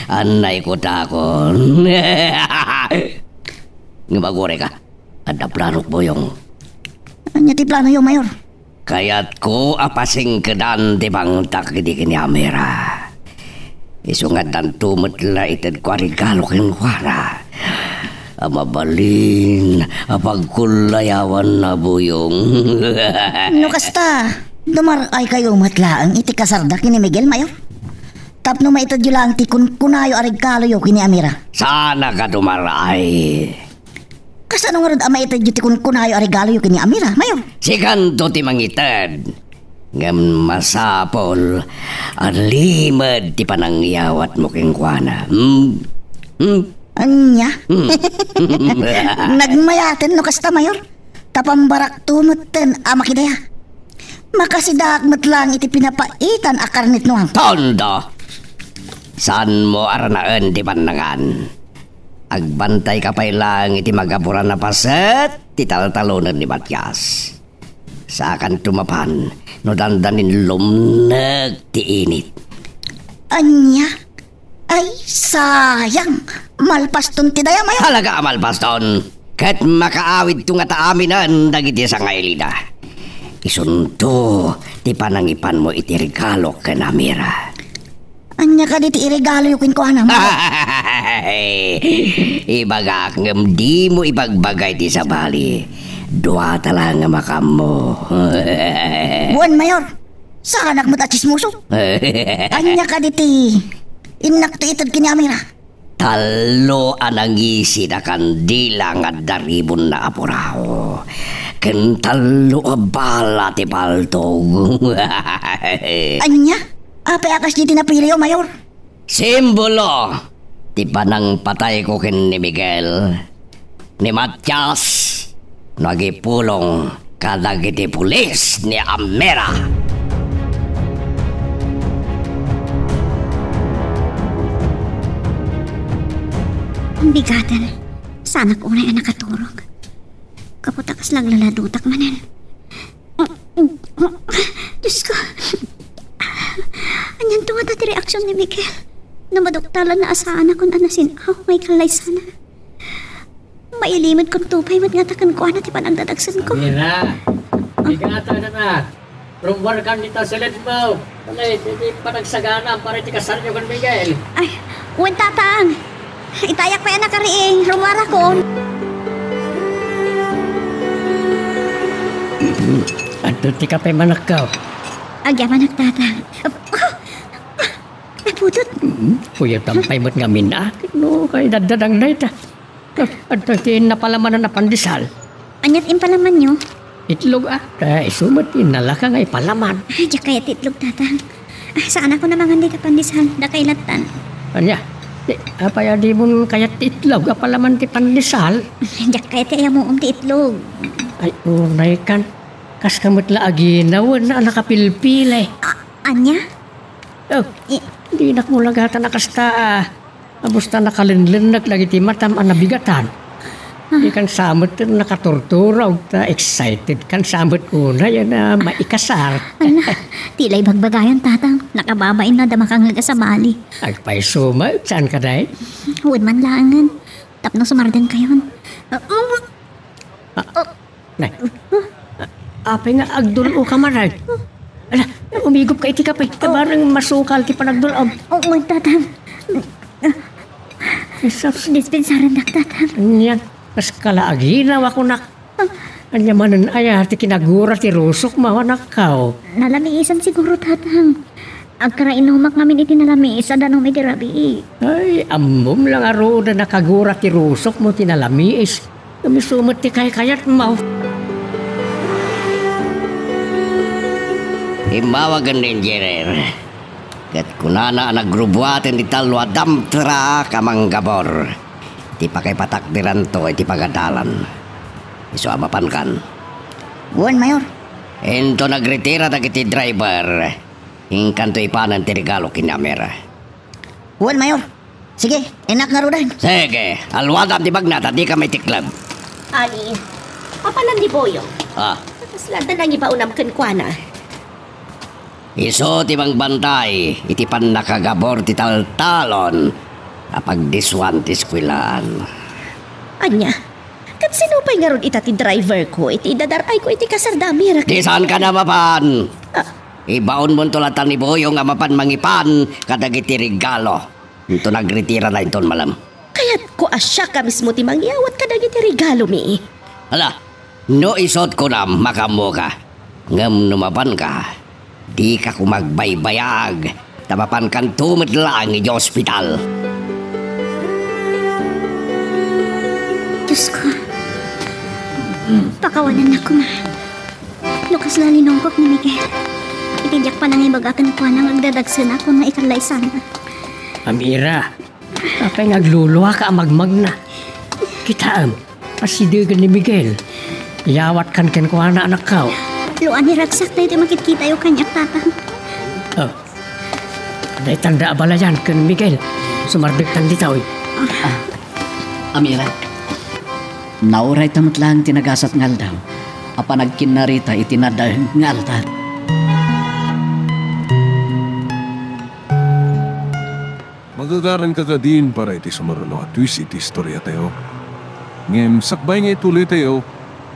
Annay kutakon. Ngem agurayka. Adda planok, Boyong. Ania ti planoyo, Mayor? Kayatko a pasingkedan ti bangtak idi ken ni Amira. Isu nga addanto met la itedko a regalo kenkuana a mabalin a pagkullayawanna, Boyong. No kasta, dumar-aykayo met laeng iti kasarda ken ni Miguel, Mayor? Tapno maitedyo laeng ti kunkunayo a regaloyo ken ni Amira. Saanak a dumar-ay. Kasano ngarud a maitedyo ti kunkunayo a regaloyo ken ni Amira, Mayor? Sikanto ti mangited. Ngem masapul a limed ti panangiyawatmo kenkuana. Hmm? Hmm? Ania? Hmm. Nagmayaten no kasta, Mayor. Ta pambarakto metten a makidaya. Makasidaak met laeng iti pinapaitan a karnetnoam. Tondo! Saanmo a ranaen ti pannangan? Agbantayka pay laeng iti magapuran a paset ti taltalonen ni Matias. Saakanto mapan no dandanin lumnek ti init. Ania? Ay, sayang! Malpaston ti dayam, Mayor. Talaga a malpaston! Ket makaawidto ngata aminen dagiti sangailida. Isunto ti panangipanmo iti regalo ken Amira. Ania kadi ti iregaloyo kenkuana, Mayor? Ibagak ngem dimo ibagbagay ti sabali. Duata laeng a makaammo. Wen, Mayor. Saanak met a tsismoso. Ania kadi ti innakto ited ken ni Amira? Tallo a nangisit a kandila nga adda ribonna a puraw, ken tallo a bala ti paltog. Ania? Apay a kasdi ti napiliyo, Mayor? Simbolo ti panangpatayko ken ni Miguel. ni Matias no agipulong kadagiti pulis ni Amira. Bigaten, saanak unay a nakaturog. Kaputa kas laglaladutak manen. Diyos ko. Anianto ngata ti reaksion ni Miguel? No maduktalan a saanakon a nasin-aw nga ikalaysana. Mailimed kunto pay met ngata kenkuana ti panagdadagsenko. Mira, bigaten, anak. Rummuarkan dita silid mo. Balay, ti, ti panagsagana para iti kasaryo ken Miguel. Ay, wen, Tatang. Itayak pay a nakariing, rummuarakon. Adto ti kape, manakkaw. Agyamanak, Tatang. Ah! Ah! Napudot. Mm, kuyatam pay met ngamin, ah. No, kay daddadang na ita. Ah, adto ti napalamanan a pandesal. Ania ti impalamanyo? Itlog, ah. Ta isu met ti nalaka nga ipalaman. Ay, diak kayat ti itlog, Tatang. Ah, saanakon a mangan dita pandesal. Dakay lattan. Ania? Ti, apay a dimon kayat ti itlog a palaman ti pandesal? Diak kayat ti ayamuom ti itlog. Ay, unay kan. Kaska met la aginawen a nakapilpili. Ah, ania? Oh, I- dinak mo lagatan a kasta, ah. Abusta nakalenlennak dagiti matam a nabigatan. Ah. Di kan sa met nakaturturog ta excited kan sa met unay a maikasar. Ala, ti la ibagbagayon, Tatang. Nakababain na da makangag a sabali. Agpayso met, saan ka, day? Wen man laengen. Tapno sumardengkayon. Ah, ah, ah. Nay. Apay nga agdul-o ka man, ay? Ala, umigop ka iti kape. Tabareng masukal ti panagdul-om. Oh, Tatang. Jesus. Dispensarendak, Tatang. Anian, kas kala aginaw a kunak. Ania manen aya ti kinagura ti rusok mo, anakkaw? Nalamiisan siguro, Tatang. Agkarainumak ngamin iti nalamiis a danum iti rabii. Ay, ammom la ngarud a nakagura ti rusok mo ti nalamiis. Ngem isu met ti kaykayat mo. Immawagen ni Engineer, ket kunana a nagrubbuaten ti tallo a dump truck a manggabor. Ti pakaipatakderanto iti pagadalan. Isu a mapankan. Wen, Mayor. Inton agritira dagiti driver, inkanto ipanen ti regalo ken ni Amira. Wen, Mayor. Sige, innak ngaruden. Sige, alwadam ti bagna ta dika maitikleb. Ani, papanan ni Boyong? Ah. Kasla adda nangibaonam kenkuana? Isu ti mangbantay iti pannakagabor ti taltalon a pagdisuan ti eskuelaan. Ania? Ket sino pay ngarud ita ti driver ko iti idadar-ayko iti kasar da Amira? Di saan ka na mapan? Ah. Ibaonmonto latta ni Boyong a mapan mangipan kadagiti regalo. Inton agritirana inton malem. Kayatko a siaka mismo ti mangyawat kadagiti regalomi. Hala, no isut' kunam, makaammoka. Ngem no mapanka, dika koma agbaybayag, ta mapankanto met laeng idiay ospital. Diyos ko, pakawanennak koma. No kasla linongkok ni Miguel, iti diak panangibaga kenkuana nga agdadagsenakon nga ikalaysana. Amira, apay nga agluluaka a magmagna? Kitaem, asidegen ni Miguel. Iyawatkan kenkuana, anakkaw. Luan ni ragsak daytoy makitkitayo kaniak, Tatang. Oh. Daytan da abalayan ken Miguel. Sumardektan ditoy. Ah, Amira, naurayta met laeng ti nagasat nga aldaw a panagkinnarita iti nadael nga altar. Magagaranka kadin para iti sumaruno a twist iti istoriatayo. Ngem sakbay nga ituloytayo,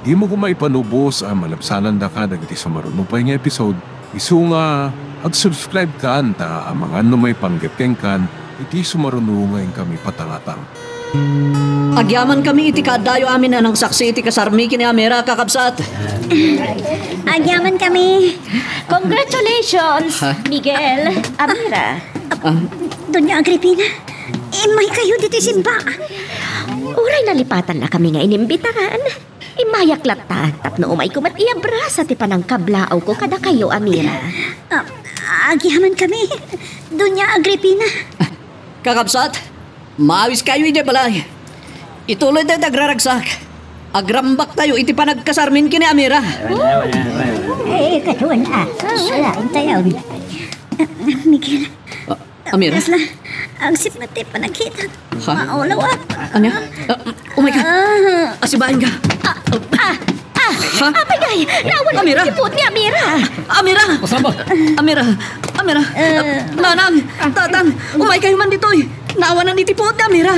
dimo koma ipanubos a malabsanandaka dagiti sumaruno pay nga episode, isu nga ag-subscribe kan ta amangan no maipanggep kenkan iti sumaruno nga inkami patangatang. Agyamankami iti kaaddayo amin a nangsaksi iti kasarmi ken ni Amira, kakabsat. Agyamankami. Congratulations, Ha? Miguel, Amira. Ah. Doña Agripina, immaykayo ditoy simbaan. Uray nalipatannakami nga inimbitaran, immayak latta tapno umayko met iabrasa ti panangkablaawko kadakayo, Amira. Ah, agyamankami, Doña Agripina. Ah, kakabsat, maawiskayo idiay balay. Ituloy tayo ti agraragsak. Agrambak tayo iti panagkasarmin ken ni Amira. Eh, katuan, ah. Ala, intayon. Ah, Miguel. Ah, Amira? Kasla, agsip met ti panagkita. Ha? Maulaw, ah. Ania? Ah, umay ka. Ah. Asibain ka. Ah, ah, ah. Ha? Apay ngay, naawanan Amira? Ti puot ni Amira. Amira! Masama. Amira! Amira! Eh. Nanang! Tatang! Umay kayo man ditoy! Naawanan iti puot ni Amira!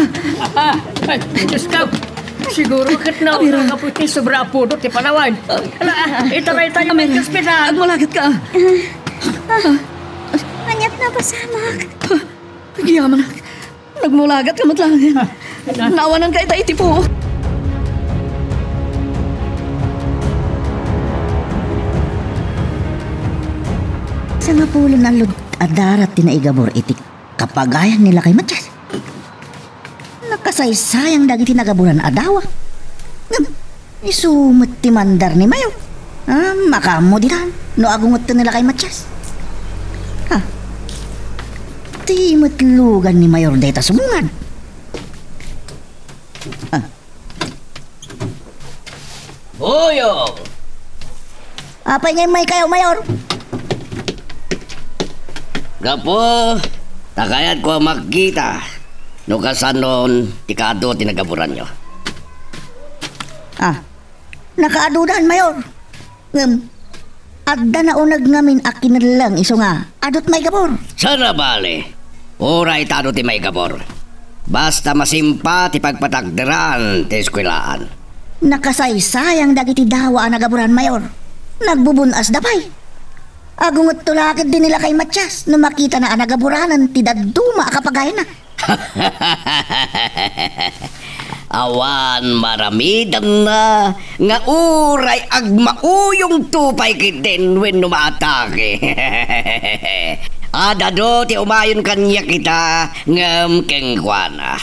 Ah, ay, Diyos ko! Siguro ket na Amira. Una nga puti sobra a pudot ti panawan. Ala, itaray tayo Amira. Sa ospital. Agmulagat ka! Ah, ah, aniat na pasamak? Ah, agyamanak. Nagmulagat ka met laeng. Ah, ah. Naawanan ka ita iti puot. Sangapulo a lud-, a darat ti naigabur iti kapagayan ni Lakay Matias. Nakasaysayang dagiti nagaburan a dawa. Ngem, isu met ti mandar ni Mayor. Ah, makaammo ditan no agungetto ni Lakay Matias. Ha? Ti met lugan ni Mayor dayta sumungad. Ah. Buyog! Apay nga immay kayo, Mayor? Gapu, ta kayatko a makita no kasanon ti kaadu ti nagaburanyo. Ah, nakaadudan, Mayor. Ngem, adda nauneg ngamin a kinelleng isu nga adut maigabur. Saan a bale, uray ta adu ti maigabur. Basta masimpa ti pagpatakderan ti eskuelaan. Nakasaysayang dagiti dawa a nagaburan, Mayor. Nagbubun-asda pay. Agungetto la ketdi ni Lakay Matias no makitana a nagaburanen ti dadduma a kapagayna. Awan maramidanna nga uray agmauyongto pay ketdin wenno maatake. Adadu ti umayon kaniak ita ngem kenkuana.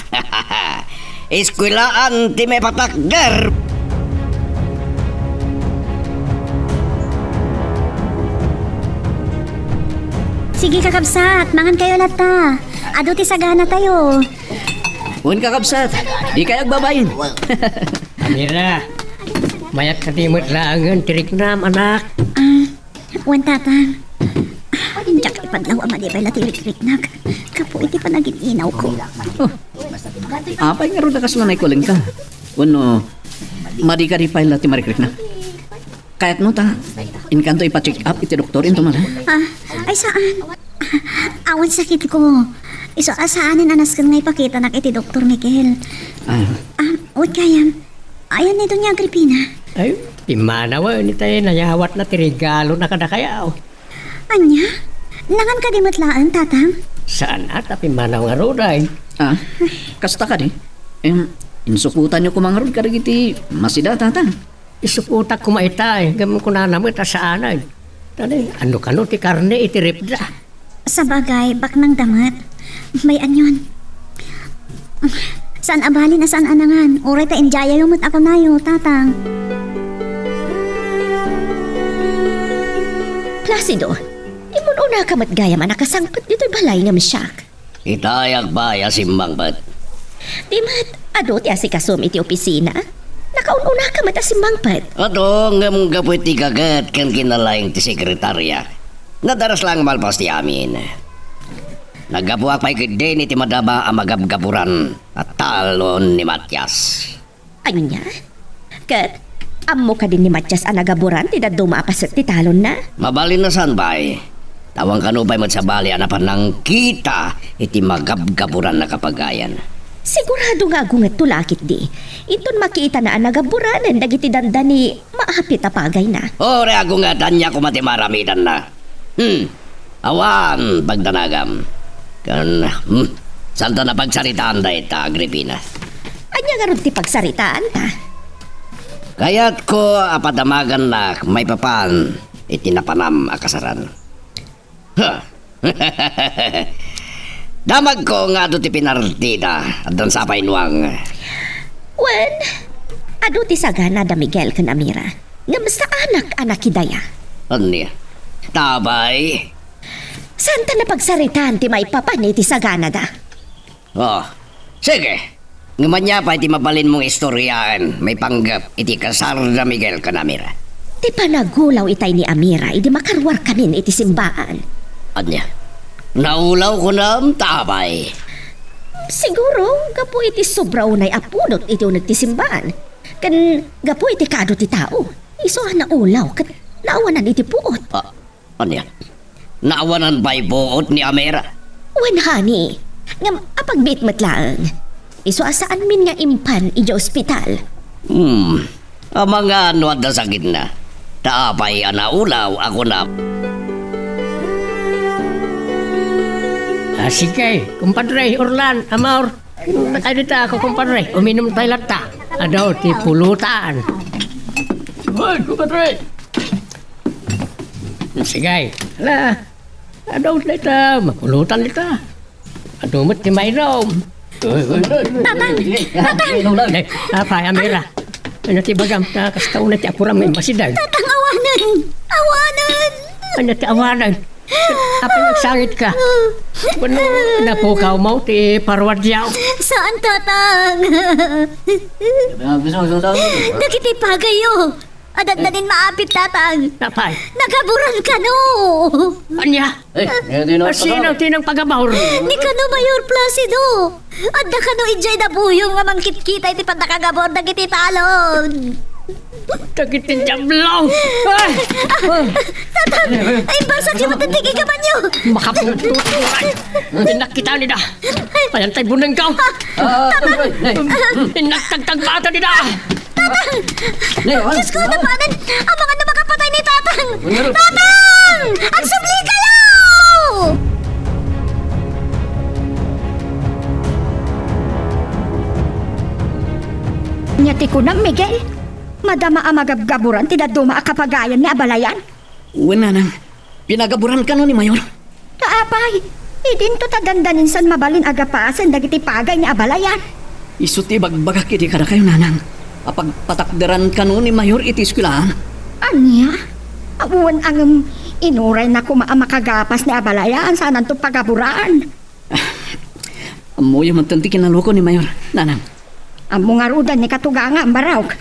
Eskuelaan ti maipatakder. Sige, kakabsat, mangan kayo latta. Adu ti sagana tayo. Wen, kakabsat, di kayo agbabain. Amira, mayat ka di met laengen ti riknam, anak. Ah, wen, tatang. Diak ipaglaw a madi pay la ti rikriknak. Gapu iti panagin-inaw ko. Oh. Apay ngarud a kasla naikuling ka? Wenno, madi ka di pay la ti marikrikna? Kayatmo ta, inkanto ipa-check up iti doktor into mala? Ah, ay saan. Awan sakit ko. Isu a saanen a nasken nga ipakitanak iti Doktor Miguel. Ah. Ah, wen gayam. Ayan ni Doña Agripina. Ay, pimmanawen itay nayawatna ti regalona kadakayo. Ania? Nangan kadi met laeng, tatang? Saan a ta pimmanaw ngarud ay. Ah, kasta kadi? Em, insukotanyo koma ngarud kadagiti masida, tatang? Isukotak koma itay, ngem kunana met a saanen. Tani, ano kano ti karne iti refda? Sabagay, baknang da met. Bay-anyon. Saan a bali a saan a nangan. Uray ta indiayayo met a kunayo, tatang. Placido, immun-unaka met gayam a nakasangpet ditoy balay ngem siak. Itay agbay a simmangpet. Di met, adu ti asikasom iti opisina? Nakaun-unaka met a simmangpet. Adu, ngem gapu iti gaget ken kinalaing ti sekretaria, nadaras laeng malpas ti amin. Naggapuak pay ketdin iti madama a magabgaburan a talon ni Matias. Ania? Ket, ammo kadi ni Matias a nagaburan ti dadduma a paset ti talonna? Mabalin a saan, bay. Ta awan kano pay met sabali a napan nangkita iti magabgaburan a kapagayan. Sigurado nga agungetto la ketdi. Inton makitana a nagaburanen dagiti dandani maapit a pagayna. Uray agunget, ania koma ti maramidanna? Hmm. Awan pagdanagam. Ken, hmm, saantan a pagsaritaan dayta, Agripina. Ania ngarud ti pagsaritaanta? Kayatko a padamagannak maipapan iti napanam a kasaran. Ha! Damagko nga adu ti pinartida, addan sapay nuang. Wen, adu ti sagana da Miguel ken Amira. Ngem saanak a nakidaya. Ania? Tabay? Saantan a pagsaritaan ti maipapan iti saganada? Oh, sige. Ngem ania pay ti mabalinmong istoryaen maipanggep iti kasar da Miguel ken Amira? Ti panagulaw itay ni Amira idi makaruarkamin iti simbaan. Ania? Naulaw kunam ta apay? Siguro, gapu iti sobra unay a pudot iti uneg ti simbaan. Ken gapu iti kaadu ti tao, isu a naulaw ket naawanan iti puot. Ah, ania? Naawanan pay puot ni Amira? Wen, honey. Ngem apagbiit met laeng. Isu a saanmin nga impan idiay ospital. Hmm. Amangan no adda sakitna. Ta apay a naulaw a kunam? Ah, sige, kumpadre, Orlan, Amor. Inom tayo dita, ako, kumpadre. Uminom tayo latta. Adu ti pulutan. Hoy, kumpadre. Sige. Ala, adu dita, mapulutan dita. Adu met ti mainom. Tatang! Tatang! Eh, apay, Amira. Ania ti ibagam? Ta kasta unay ti apuram nga immasideg. Tatang, awanen! Awanen! Ania ti awanen? Apay nagsangitka? Wenno napukawmo ti parwadiaw? Saan, Tatang. Dagiti pagayyo. Adda nin maapit, Tatang. Apay? Nagaburan kano. Ania? Eh, eh, di na. Sino ti nangpagabur? Ni kano Mayor Placido. Adda kano idiay nabuyong nga mangkitkita iti pannakagabur dagiti talon. Dagiti diablo! Ay! Tatang! Ay, basag yung matindigi ka banyo! Makaputo! Ay! Pinakita nida! Ayan tayo buneng ka! Tatang! Pinagtagtagpata nida! Tatang! Ne, ano? Diyos ko, ano ba? Amangan na makapatay ni Tatang! Ano? Tatang! Agsubli kayo! Nia ti kunam, Miguel, madama a magabgaburan ti dadduma a kapagayan ni abalayan? Wen, nanang, pinagaburan kano ni Mayor? Ta apay, idinto ta dandaninsan mabalin a gapasen dagiti pagay ni abalayan. Isu ti ibagbagak idi kadakayo, nanang, a pagpatakderan kano ni Mayor iti eskuelaan. Ania? Awan a ngem, inurayna koma a makagapas ni abalayan, sananto pagaburan. Ammoyo met ti kinaluko ni Mayor, nanang. Ammo ngaruden ni katugangam, Barok.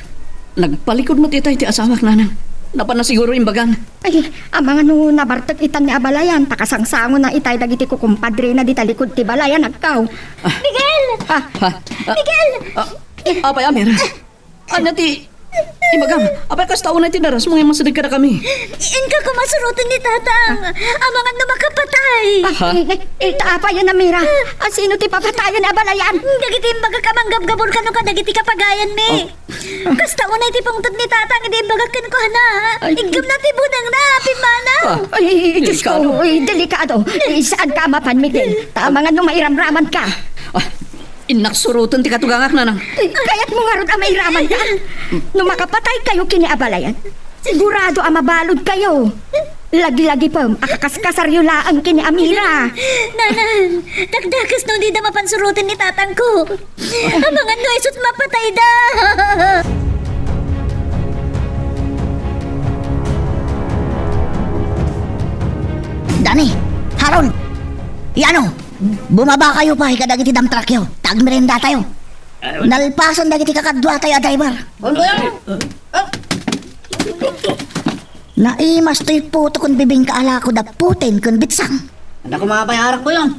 Nagpalikod met itay ti asawak, nanang. Napanna siguro imbagan. Ay, amangan no nabartek itan ni abalayan, ta kasangsangon na itay dagiti kukumpadrena dita likod ti balay a nagkaw. Ah. Miguel! Ah. Ah. Miguel! Ah. Apay, Amira? Ania ti ibagam? Apay kasta unay ti darasmo nga immasideg kadakami? Inka koma suroten ni Tatang. Amangan no makapatay. Ah, eh, eh, eh, ta apay, Amira? Asino ti papatayen ni abalayan? Dagiti imbagak a manggabgabur kano kadagiti kapagayanmi. Oh. Kasta unay ti pungtot ni Tatang idi imbagak kenkuana. Ay. Iggamna ti bunangna, pimmanaw. Ah. Ay, Diyos ko, delikado. Ay, delikado. Eh, saan ka mapan, Miguel? Ta amangan no mairamraman ka. Ah. Innak suroten ti katugangak, nanang. Kayatmo ngarud a mairaman ka? No makapatay kayo ken ni abalayan, sigurado a mabalud kayo. Lagi-lagi pem a kakaskasaryo laeng ken ni Amira. Nanang, dakdakes no dida mapan suroten ni tatangko. Amangan no isut' mapatayda. Dani, Harold, Yano, bumaba kayo pay kadagiti dump truckyo. Ta agmerendatayo. Nalpasen dagiti kakaduatayo a driver. Naimas toy puto ken bibingka a lako da Putin ken Bitsang. Adda koma pay arakko yon.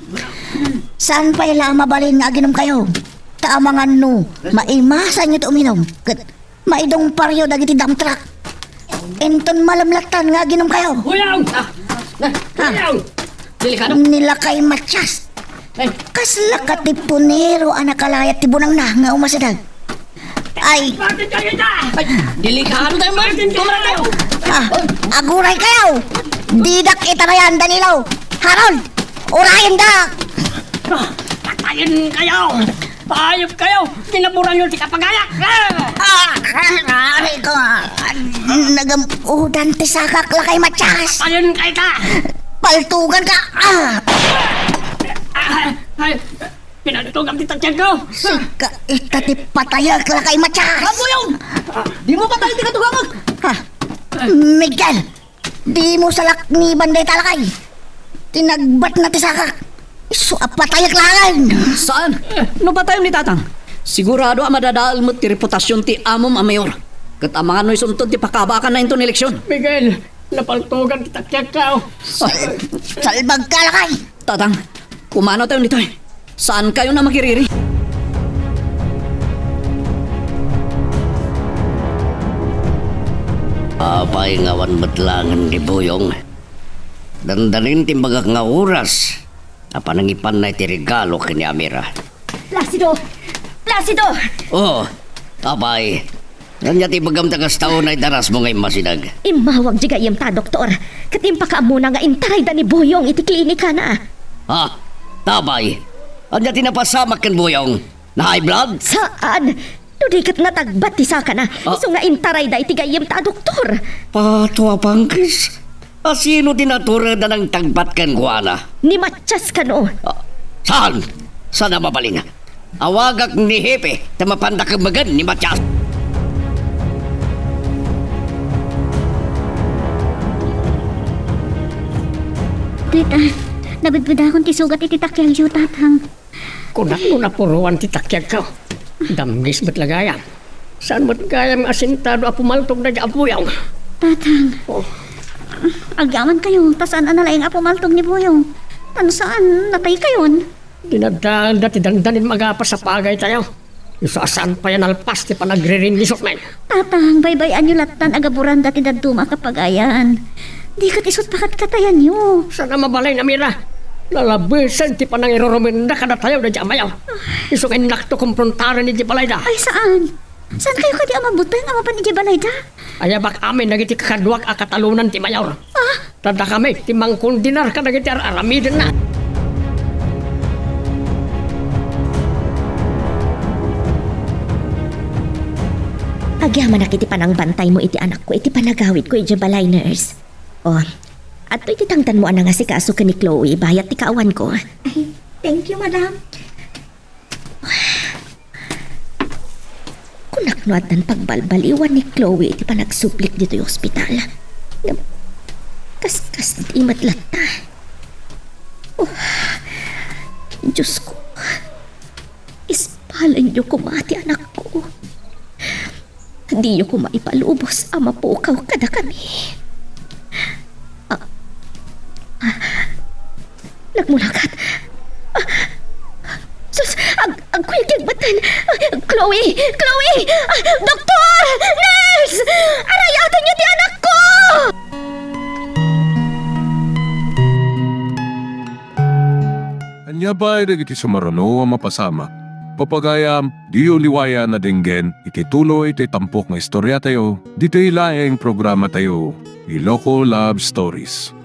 Saan pay la a mabalin nga aginumkayo? Ta amangan no maimasanyo ti uminum ket maidungparyo dagiti dump truck. Inton malem lattan nga aginumkayo. Uyaw! Ah, ah, uyaw! Delikado. Ni Lakay Matias. Ay. Kasla ka ti punero a nakalayat ti bunangna nga umasideg. Ay. Ay, delikado tayo, Martin. Tumara tayo. Ah, aguray kayo. Didak itarayan, Danilo. Harold, urayen da. Ah, patayen kayo. Hayop kayo! Kinaburan niyo ti kapagayak! Ah! Ah, aray ko! Nagam-udan ti sakak, Lakay Matias! Ayun kay ta! Paltugan ka! Ah! Ah, ay, pinaltugan ti tatyan ko! Sika ita ti patayak, Lakay Matias! Ano yun? Ah, di mo patay ti katugangak! Ha? Miguel! Di mo salakniban dayta, Lakay. Tinagbatna ti sakak. Isu a patayak laeng. Saan? No patayem ni Tatang, Sigurado a madadael met ti reputasion ti amom a mayor. Ket amangan no isunton ti pakaabakanna inton eleksion. Miguel, napaltogan ti takiagko. Ay, salbagka, lakay! Tatang, pumanaw tayon ditoy. Saankayon a makiriri. Apay nga awan met laengen ni Buyong? Dandanin ti imbagak nga oras a panangipanna iti regalo ken ni Amira. Placido! Placido! Oh, apay. Ania ti ibagam ta kasta unay darasmo nga immasideg? Immawag diay gayyemta a doktor. Ket impakaammona nga intarayda ni Buyong iti klinikana. Ha? Apay. Ania ti napasamak ken Buyong? Na-high blood? Saan! No di ket natagbat ti sakana, Ah. isu nga intarayda iti gayyemta a doktor. Pato a pangkis. A sino ti natureda nangtagbat kenkuana? Ni Matias kano. Ah, saan? Saan a mabalin? Awagak ni Hepe, ta mapanda kemmegen ni Matias. Tita, nabedbedakon ti sugat iti takiagyo, Tatang. Kunak no napuroan ti takiagko. Damngis met la gayam. Saan met gayam nga asintado a pumaltog daydi a Buyong? Tatang. Oh. Agyamankayo, ta saan a nalaing a pumaltog ni Buyong. Tan saan, nataykayon. Dinadaelda ti dandanin nga agapas a pagaytayo. Isu a saan pay a nalpas ti panagririnnisutmi. Tatang, baybay-anyo lattan a gaburanda ti dadduma a kapagayan. Di ket isut' pakatkatayanyo. Saan a mabalin, Amira. Nalabesen ti panangirurumenda kadatayo daydi a mayor. Isu nga innakto komprontaran idiay balayda. Ay, saan? Saankayo kadi a mabuteng a mapan idiay balayda? Ayabak amin dagiti kakaduak a katalonan ti mayor. Ah? Ta dakami ti mangkondenar kadagiti ar-aramidenna. Agyamanak iti panangbantaymo iti anakko iti panagawidko idiay balay, nurse. O, adtoy ti tangdanmo a nangasikaso ken ni Chloe bayat ti kaawanko. Ay, thank you, madam. Kunak no addan pagbalbaliwan ni Chloe iti panagsublik ditoy ospital. Ngem kaskas ti met latta. Oh, Diyos ko, ispalenyo koma ti anakko. Diyo koma ipalubos a mapukaw kadakami. Ah, ah, nagmulakat. Ah, sus, ag-, agkuyog ti agbaten. Ah, Chloe! Chloe! Ah, doktor! Nurse! Arayatenyo ti anakko! Ania pay dagiti sumaruno a mapasamak? Papagayam, diyo liwayan a denggen iti tuloy ti tampok nga istoriatayo, ditoy laeng programatayo, Iloko Love Stories.